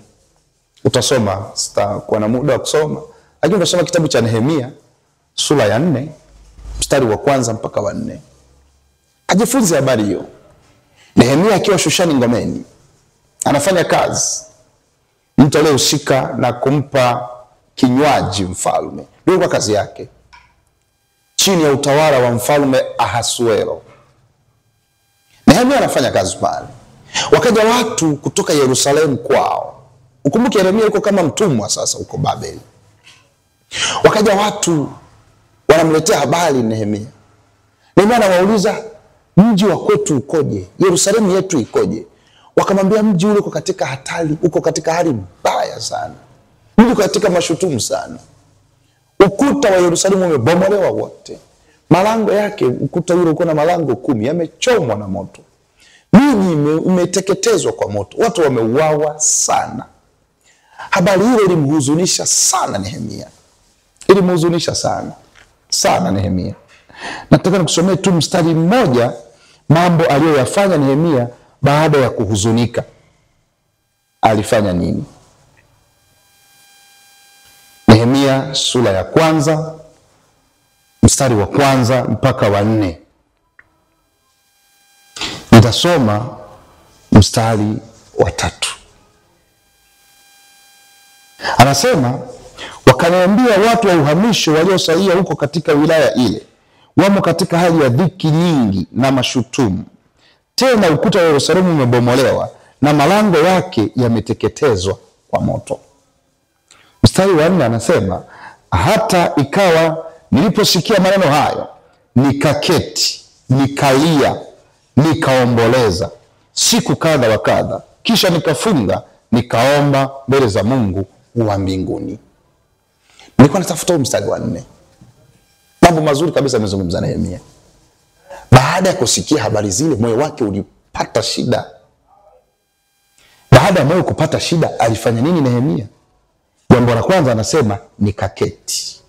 Speaker 1: Utasoma, sitakuwa na muda wa kusoma, lakini utasoma kitabu cha Nehemia sura ya 4 mstari wa 1 mpaka wa 4. Ajifunze habari hiyo. Nehemia akiwa Shushani ngomeni anafanya kazi. Mtu aliyehusika na kumpa kinywaji mfalme ndio kwa kazi yake, chini ya utawala wa mfalme Ahasuero. Nehemia anafanya kazi pale. Wakaja watu kutoka Yerusalemu kwao. Ukumbuke Yeremia yuko kama mtumwa sasa huko Babeli. Wakaja watu wanamletea habari Nehemia. Nehemia anawauliza, mji wa kwetu ukoje? Yerusalemu yetu ikoje? Wakamwambia mji ule uko katika hatari, uko katika hali mbaya sana. Mji uko katika mashutumu sana. Ukuta wa Yerusalemu umebomolewa wote. Malango yake, ukuta ule uko na malango 10, yamechomwa na moto. Miji imeteketezwa kwa moto. Watu wameuawa sana. Habari ile ilimhuzunisha sana Nehemia. Ilimhuzunisha sana sana Nehemia. Nataka nikusomee tu mstari mmoja, mambo aliyoyafanya Nehemia baada ya kuhuzunika. Alifanya nini? Nehemia sura ya 1 mstari wa 1 mpaka wa 4. Nitasoma mstari wa 3. Anasema, wakaniambia watu wa uhamisho waliosalia huko katika wilaya ile, wamo katika hali ya dhiki nyingi na mashutumu. Tena ukuta wa Yerusalemu umebomolewa na malango yake yameteketezwa kwa moto. Mstari wa 4 anasema, hata ikawa niliposikia maneno hayo, nikaketi, nikalia, nikaomboleza siku kadha wa kadha, kisha nikafunga, nikaomba mbele za Mungu wa mbinguni. Nilikuwa natafuta mstari wa 4. Mambo mazuri kabisa amezungumza Nehemia. Baada ya kusikia habari zile, moyo wake ulipata shida. Baada ya moyo kupata shida, alifanya nini Nehemia? Jambo la kwanza anasema, nikaketi.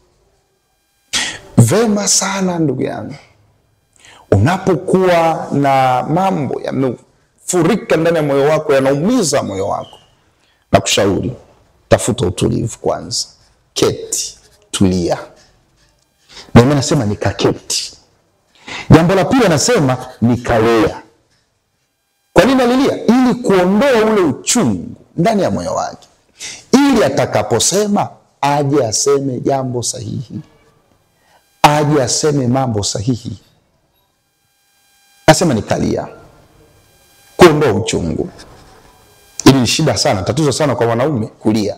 Speaker 1: Vema sana ndugu yangu, unapokuwa na mambo yamefurika ndani ya moyo wako, yanaumiza moyo wako, na kushauri, tafuta utulivu kwanza. Keti, tulia. Nehemia anasema nikaketi. Jambo la pili anasema nikalia. Kwa nini alilia? Ili kuondoa ule uchungu ndani ya moyo wake, ili atakaposema aje aseme jambo sahihi, aje aseme mambo sahihi. Asema nikalia, kuondoa uchungu. Ili ni shida sana, tatizo sana kwa wanaume kulia.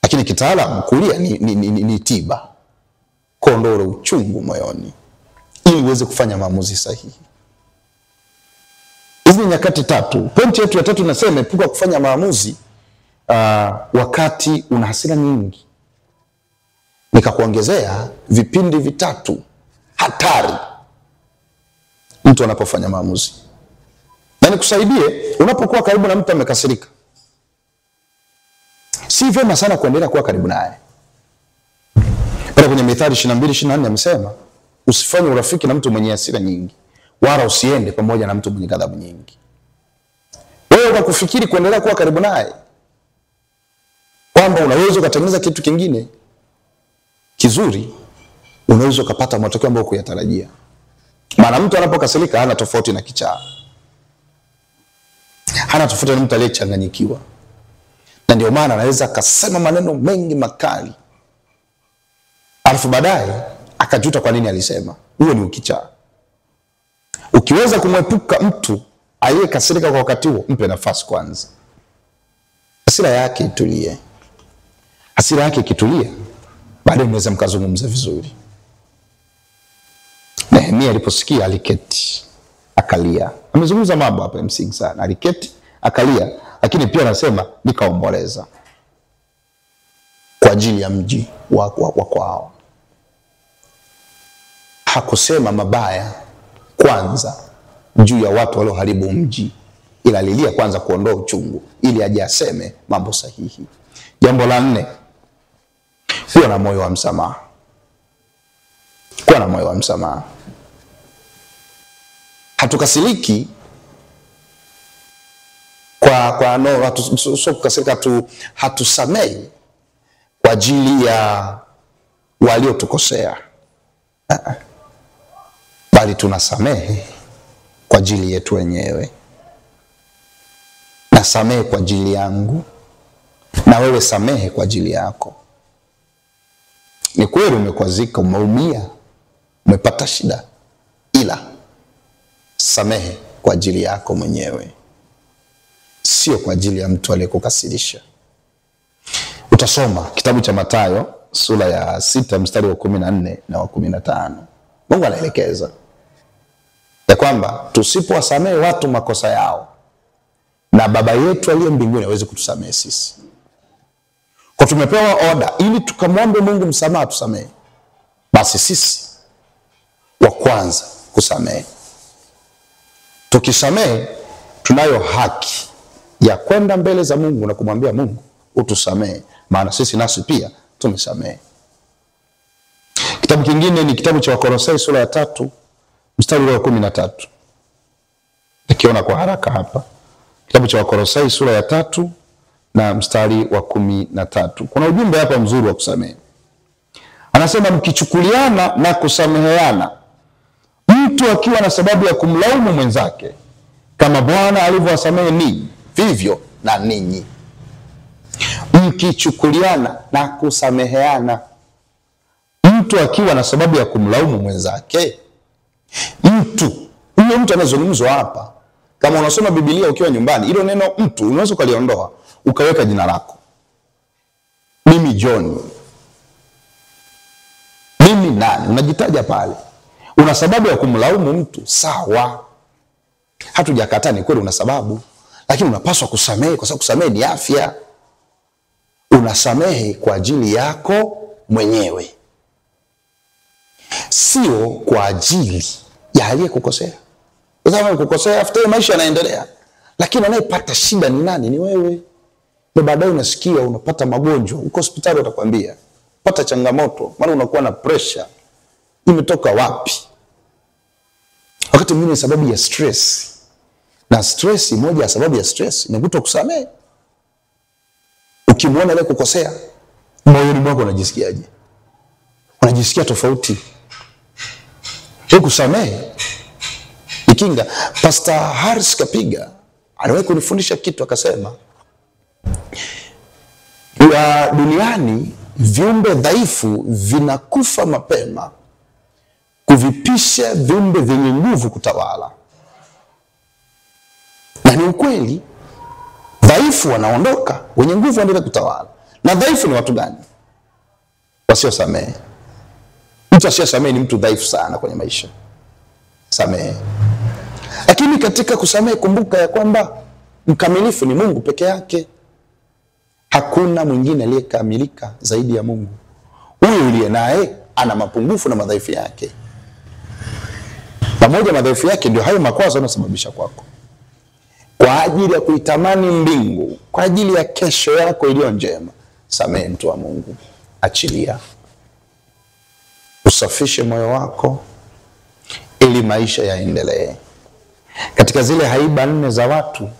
Speaker 1: Lakini kitaalamu kulia ni tiba, kuondoa ule uchungu moyoni ili uweze kufanya maamuzi sahihi. Hizi ni nyakati tatu. Pointi yetu ya tatu inasema epuka kufanya maamuzi wakati una hasira nyingi. Nikakuongezea vipindi vitatu hatari mtu anapofanya maamuzi. Na nikusaidie, unapokuwa karibu na mtu amekasirika, si vyema sana kuendelea kuwa karibu naye. Pale kwenye Mithali 22:24 amesema, usifanye urafiki na mtu mwenye hasira nyingi, wala usiende pamoja na mtu mwenye ghadhabu nyingi. Wewe kwa kufikiri kuendelea kuwa karibu naye kwamba unaweza ukatengeneza kitu kingine kizuri, unaweza ukapata matokeo ambayo hukuyatarajia. Maana mtu anapokasirika hana tofauti na kichaa, hana tofauti na mtu aliyechanganyikiwa. Na ndio maana anaweza akasema maneno mengi makali, alafu baadaye akajuta kwa nini alisema. Huo ni ukichaa. Ukiweza kumwepuka mtu aliyekasirika kwa wakati huo, mpe nafasi kwanza, hasira yake itulie. Hasira yake ikitulia, baadaye mnaweza mkazungumza vizuri. Nehemia aliposikia aliketi akalia. Amezungumza mambo hapa msingi sana. Aliketi akalia, lakini pia anasema nikaomboleza kwa ajili ya mji wa kwao. Hakusema mabaya kwanza juu ya watu walioharibu mji, ila alilia kwanza kuondoa uchungu ili aje aseme mambo sahihi. Jambo la 4, kuwa na moyo wa msamaha. Kuwa na moyo wa msamaha. Hatukasiriki kwa no, sio kukasirika tu, hatusamei kwa ajili ya waliotukosea, bali tunasamehe kwa ajili yetu wenyewe. Nasamehe kwa ajili yangu, na wewe samehe kwa ajili yako. Ni kweli umekwazika, umeumia, umepata shida, ila samehe kwa ajili yako mwenyewe, sio kwa ajili ya mtu aliyekukasirisha. Utasoma kitabu cha Mathayo sura ya 6 mstari wa 14 na wa 15. Mungu anaelekeza ya kwamba tusipowasamehe watu makosa yao, na Baba yetu aliye mbinguni hawezi kutusamehe sisi. Kwa tumepewa oda ili tukamwombe Mungu msamaha tusamehe, basi sisi wa kwanza kusamehe. Tukisamehe tunayo haki ya kwenda mbele za Mungu na kumwambia Mungu utusamehe, maana sisi nasi pia tumesamehe. Kitabu kingine ni kitabu cha Wakolosai sura ya 3 mstari wa 13. Nikiona kwa haraka hapa. Kitabu cha Wakolosai sura ya 3 na mstari wa 13. Kuna ujumbe hapa mzuri wa kusamehe. Anasema mkichukuliana na kusameheana, mtu akiwa na sababu ya kumlaumu mwenzake, kama Bwana alivyowasamehe ninyi, vivyo na ninyi. Mkichukuliana na kusameheana, mtu akiwa na sababu ya kumlaumu mwenzake, mtu huyo, mtu anazungumzwa hapa Kama unasoma Biblia ukiwa nyumbani, hilo neno mtu unaweza ukaliondoa ukaweka jina lako. Mimi John. Mimi nani? Unajitaja pale. Una sababu ya kumlaumu mtu, sawa. Hatujakataa, ni kweli una sababu, lakini unapaswa kusamehe kwa sababu kusamehe ni afya. Unasamehe kwa ajili yako mwenyewe, sio kwa ajili ya aliyekukosea. Kwa sababu kukosea after maisha yanaendelea, lakini anayepata shida ni nani? Ni wewe. Na baadaye unasikia unapata magonjwa, uko hospitali watakwambia pata changamoto, maana unakuwa na pressure. Imetoka wapi? Wakati mwingine sababu ya stress. Na stress, moja ya sababu ya stress ni kutokusamehe. Ukimuona ile kukosea, moyoni mwako unajisikiaje? Unajisikia tofauti. Hiyo kusamehe ni kinga. Pastor Harris Kapiga aliwahi kunifundisha kitu, akasema duniani viumbe dhaifu vinakufa mapema kuvipisha viumbe vyenye nguvu kutawala. Na ni ukweli, dhaifu wanaondoka, wenye nguvu waendelea kutawala. Na dhaifu ni watu gani? Wasiosamehe. Mtu asiyesamehe ni mtu dhaifu sana kwenye maisha. Samehe. Lakini katika kusamehe, kumbuka ya kwamba mkamilifu ni Mungu peke yake. Hakuna mwingine aliyekamilika zaidi ya Mungu. Huyu uliye naye ana mapungufu na madhaifu yake. Pamoja madhaifu yake ndio hayo makwazo yanasababisha kwako. Kwa ajili ya kuitamani mbingu, kwa ajili ya kesho yako iliyo njema, samehe mtu wa Mungu. Achilia. Usafishe moyo wako ili maisha yaendelee. Katika zile haiba nne za watu,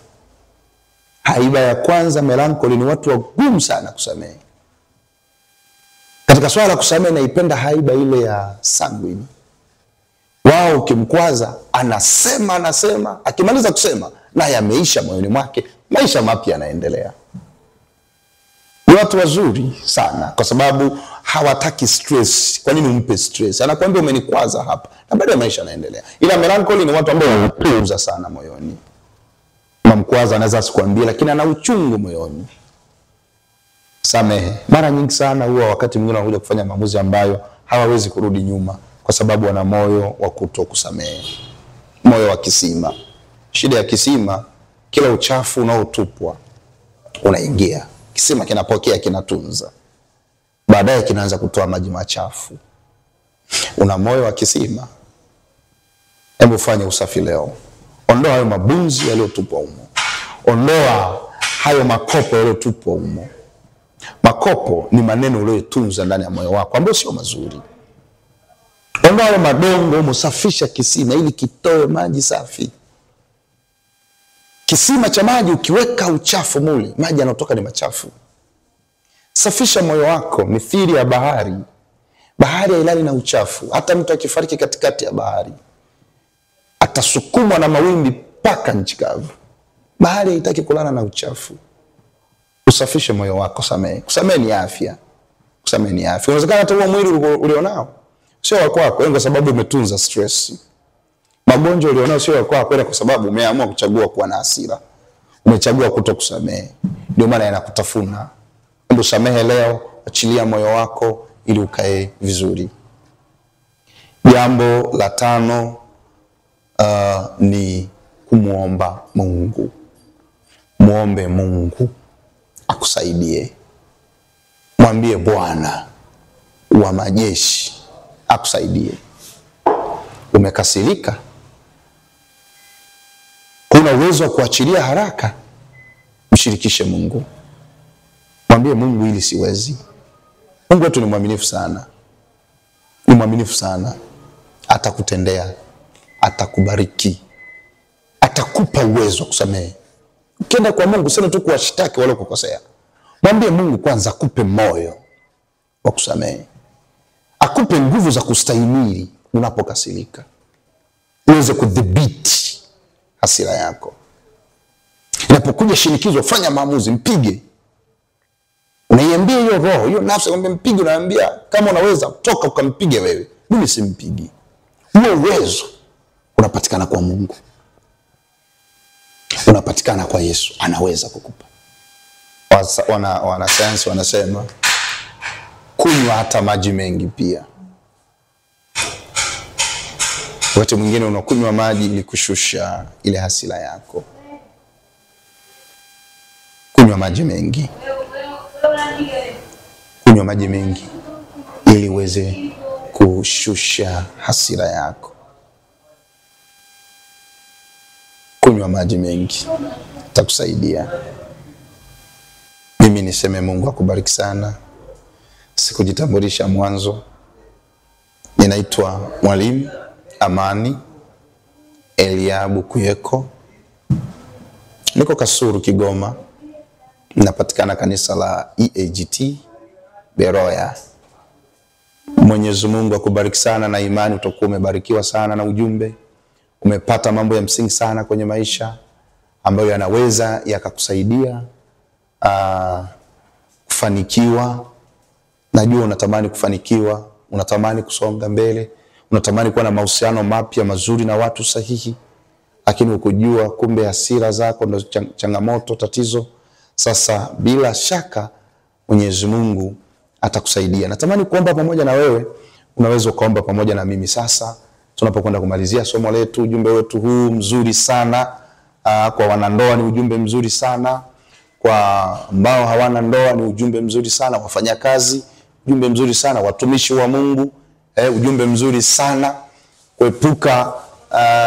Speaker 1: haiba ya kwanza, melancholy, ni watu wagumu sana kusamehe. Katika swala la kusamehe, naipenda haiba ile ya sanguine. Wao ukimkwaza anasema, anasema, akimaliza kusema na yameisha moyoni mwake, maisha mapya yanaendelea. Ni watu wazuri sana kwa sababu hawataki stress. Kwa nini umpe stress? Anakuambia umenikwaza hapa, na bado maisha yanaendelea. Ila melancholy ni watu ambao wanapuuza sana moyoni. Unamkwaza anaweza asikwambie, lakini ana uchungu moyoni. Samehe. Mara nyingi sana huwa wakati mwingine wanakuja kufanya maamuzi ambayo hawawezi kurudi nyuma kwa sababu wana moyo wa kutokusamehe. Moyo wa kisima. Shida ya kisima, kila uchafu unaotupwa unaingia. Kisima kinapokea, kinatunza. Baadaye kinaanza kutoa maji machafu. Una moyo wa kisima? Hebu fanya usafi leo. Ondoa hayo mabunzi yaliyotupwa humo. Ondoa hayo makopo yaliyotupwa humo. Makopo ni maneno uliyotunza ndani ya moyo wako ambayo sio mazuri. Ondoa hayo madongo humo, safisha kisima ili kitoe maji safi. Kisima cha maji ukiweka uchafu mule, maji yanayotoka ni machafu. Safisha moyo wako mithili ya bahari. Bahari hailali na uchafu. Hata mtu akifariki katikati ya bahari atasukumwa na mawimbi mpaka nchi kavu. Bahari haitaki kulala na uchafu. Usafishe moyo wako, samehe. Kusamehe ni afya. Kusamehe ni afya. Inawezekana hata huo mwili ulionao sio wa kwako, kwa sababu umetunza stress. Magonjwa ulionao sio wa kwako, kwa sababu umeamua kuchagua kuwa na hasira. Umechagua kutokusamehe. Ndio maana yanakutafuna. Hebu samehe leo, achilia moyo wako ili ukae vizuri. Jambo la tano ni kumuomba Mungu. Muombe Mungu akusaidie. Mwambie Bwana wa majeshi akusaidie. Umekasirika, huna uwezo wa kuachilia haraka, mshirikishe Mungu. Mwambie Mungu, hili siwezi. Mungu wetu ni mwaminifu sana. Ni mwaminifu sana. Atakutendea, atakubariki, atakupa uwezo wa kusamehe. Ukienda kwa Mungu, sio tu kuwashtaki wale kukosea. Mwambie Mungu kwanza akupe moyo wa kusamehe. Akupe nguvu za kustahimili unapokasirika. Uweze kudhibiti hasira yako. Inapokuja shinikizo, fanya maamuzi, mpige. Unaiambia hiyo roho, hiyo nafsi, kwamba mpige, unaambia kama unaweza toka ukampige wewe. Mimi simpigi. Huo uwezo unapatikana kwa Mungu. Unapatikana kwa Yesu, anaweza kukupa. Wanasayansi wanasema kunywa hata maji mengi pia. Wakati mwingine unakunywa maji ili kushusha ile hasira yako. Kunywa maji mengi. Kunywa maji mengi ili uweze kushusha hasira yako. Kunywa maji mengi itakusaidia. Mimi niseme Mungu akubariki sana. Sikujitambulisha mwanzo. Ninaitwa Mwalimu Amani Eliabu Kuyeko. Niko Kasulu, Kigoma. Napatikana kanisa la EAGT Beroya. Mwenyezi Mungu akubariki sana, na imani utakuwa umebarikiwa sana na ujumbe. Umepata mambo ya msingi sana kwenye maisha ambayo yanaweza yakakusaidia kufanikiwa. Najua unatamani kufanikiwa, unatamani kusonga mbele, unatamani kuwa na mahusiano mapya mazuri na watu sahihi, lakini ukujua kumbe hasira zako ndio changamoto, tatizo. Sasa bila shaka Mwenyezi Mungu atakusaidia. Natamani kuomba pamoja na wewe, unaweza kuomba pamoja na mimi sasa tunapokwenda kumalizia somo letu. Ujumbe wetu huu mzuri sana kwa wanandoa ni ujumbe mzuri sana, kwa ambao hawana ndoa ni ujumbe mzuri sana, wafanyakazi ujumbe mzuri sana, watumishi wa Mungu ujumbe mzuri sana, kuepuka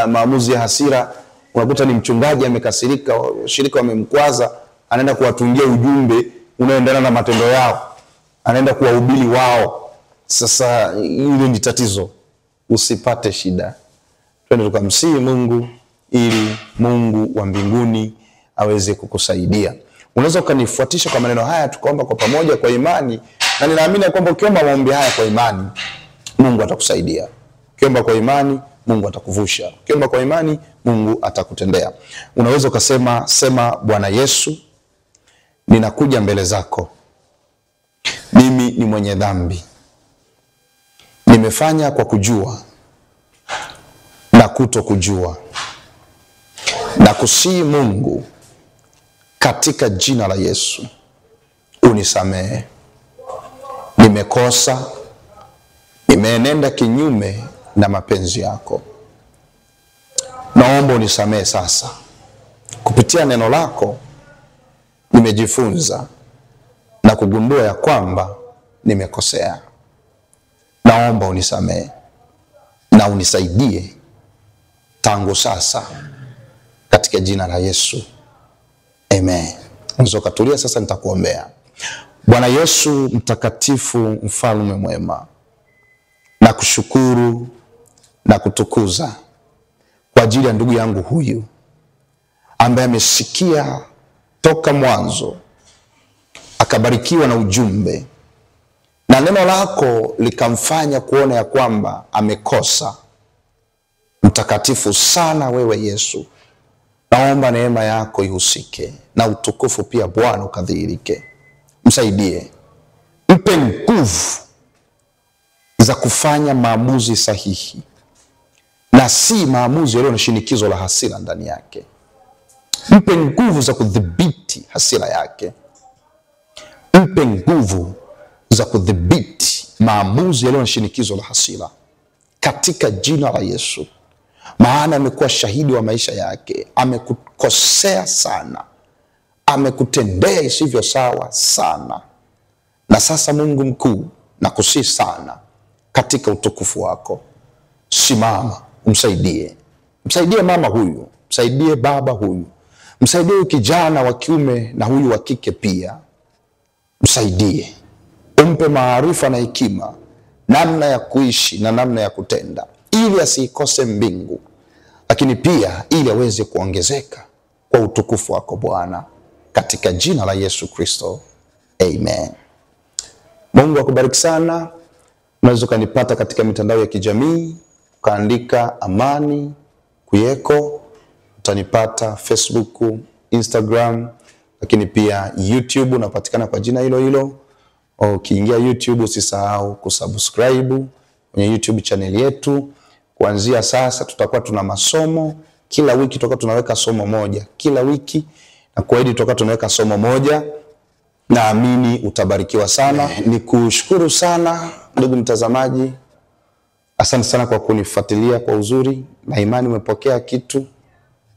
Speaker 1: maamuzi ya hasira. Unakuta ni mchungaji amekasirika, washirika wamemkwaza, anaenda kuwatungia ujumbe unaoendana na matendo yao, anaenda kuwahubiri wao. Sasa hilo ni tatizo. Usipate shida. Twende tukamsihi Mungu ili Mungu wa mbinguni aweze kukusaidia. Unaweza ukanifuatisha kwa maneno haya, tukaomba kwa pamoja kwa imani, na ninaamini kwamba ukiomba maombi haya kwa imani, Mungu atakusaidia. Ukiomba kwa imani, Mungu atakuvusha. Ukiomba kwa imani, Mungu atakutendea. Unaweza ukasema, sema: Bwana Yesu, ninakuja mbele zako. Mimi ni mwenye dhambi. Nimefanya kwa kujua na kutokujua. Na kusihi Mungu katika jina la Yesu unisamehe. Nimekosa, nimeenenda kinyume na mapenzi yako. Naomba unisamehe sasa. Kupitia neno lako nimejifunza na kugundua ya kwamba nimekosea. Naomba unisamehe na unisaidie tangu sasa katika jina la Yesu. Amen. Unaweza kutulia sasa, nitakuombea. Bwana Yesu mtakatifu, mfalme mwema, na kushukuru na kutukuza kwa ajili ya ndugu yangu huyu ambaye amesikia toka mwanzo, akabarikiwa na ujumbe na neno lako likamfanya kuona ya kwamba amekosa. Mtakatifu sana wewe Yesu, naomba neema yako ihusike na utukufu pia Bwana ukadhihirike. Msaidie, mpe nguvu za kufanya maamuzi sahihi na si maamuzi yaliyo na shinikizo la hasira ndani yake. Mpe nguvu za kudhibiti hasira yake. Mpe nguvu za kudhibiti maamuzi yaliyo na shinikizo la hasira katika jina la Yesu. Maana amekuwa shahidi wa maisha yake, amekukosea sana, amekutendea isivyo sawa sana. Na sasa Mungu mkuu, nakusihi sana katika utukufu wako, simama umsaidie. Msaidie mama huyu, msaidie baba huyu, msaidie huyu kijana wa kiume na huyu wa kike pia. Msaidie, umpe maarifa na hekima, namna ya kuishi na namna ya kutenda, ili asiikose mbingu, lakini pia ili aweze kuongezeka kwa utukufu wako Bwana, katika jina la Yesu Kristo. Amen. Mungu akubariki sana. Unaweza kunipata katika mitandao ya kijamii, ukaandika Amani Kuyeko, utanipata Facebook, Instagram, lakini pia YouTube unapatikana kwa jina hilo hilo. Ukiingia YouTube usisahau kusubscribe kwenye YouTube channel yetu. Kuanzia sasa tutakuwa tuna masomo Kila wiki tutakuwa tunaweka somo moja, kila wiki na kuahidi tutakuwa tunaweka somo moja. Naamini utabarikiwa sana. Nikushukuru sana ndugu mtazamaji, asante sana kwa kunifuatilia kwa uzuri, na imani umepokea kitu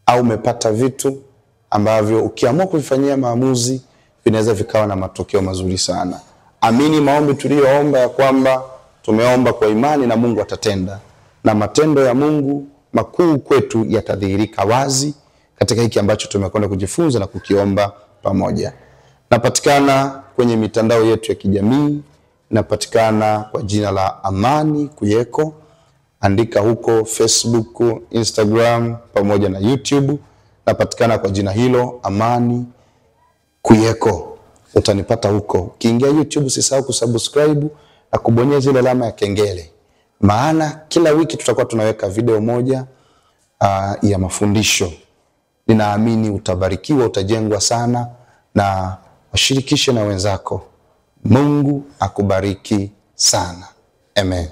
Speaker 1: au umepata vitu ambavyo ukiamua kuvifanyia maamuzi vinaweza vikawa na matokeo mazuri sana. Amini maombi tuliyoomba ya kwamba tumeomba kwa imani na Mungu atatenda, na matendo ya Mungu makuu kwetu yatadhihirika wazi katika hiki ambacho tumekwenda kujifunza na kukiomba pamoja. Napatikana kwenye mitandao yetu ya kijamii, napatikana kwa jina la Amani Kuyeko. Andika huko Facebook, Instagram pamoja na YouTube. Napatikana kwa jina hilo Amani Kuyeko, utanipata huko. Ukiingia YouTube usisahau kusubscribe na kubonyeza ile alama ya kengele, maana kila wiki tutakuwa tunaweka video moja ya mafundisho. Ninaamini utabarikiwa, utajengwa sana, na washirikishe na wenzako. Mungu akubariki sana. Amen.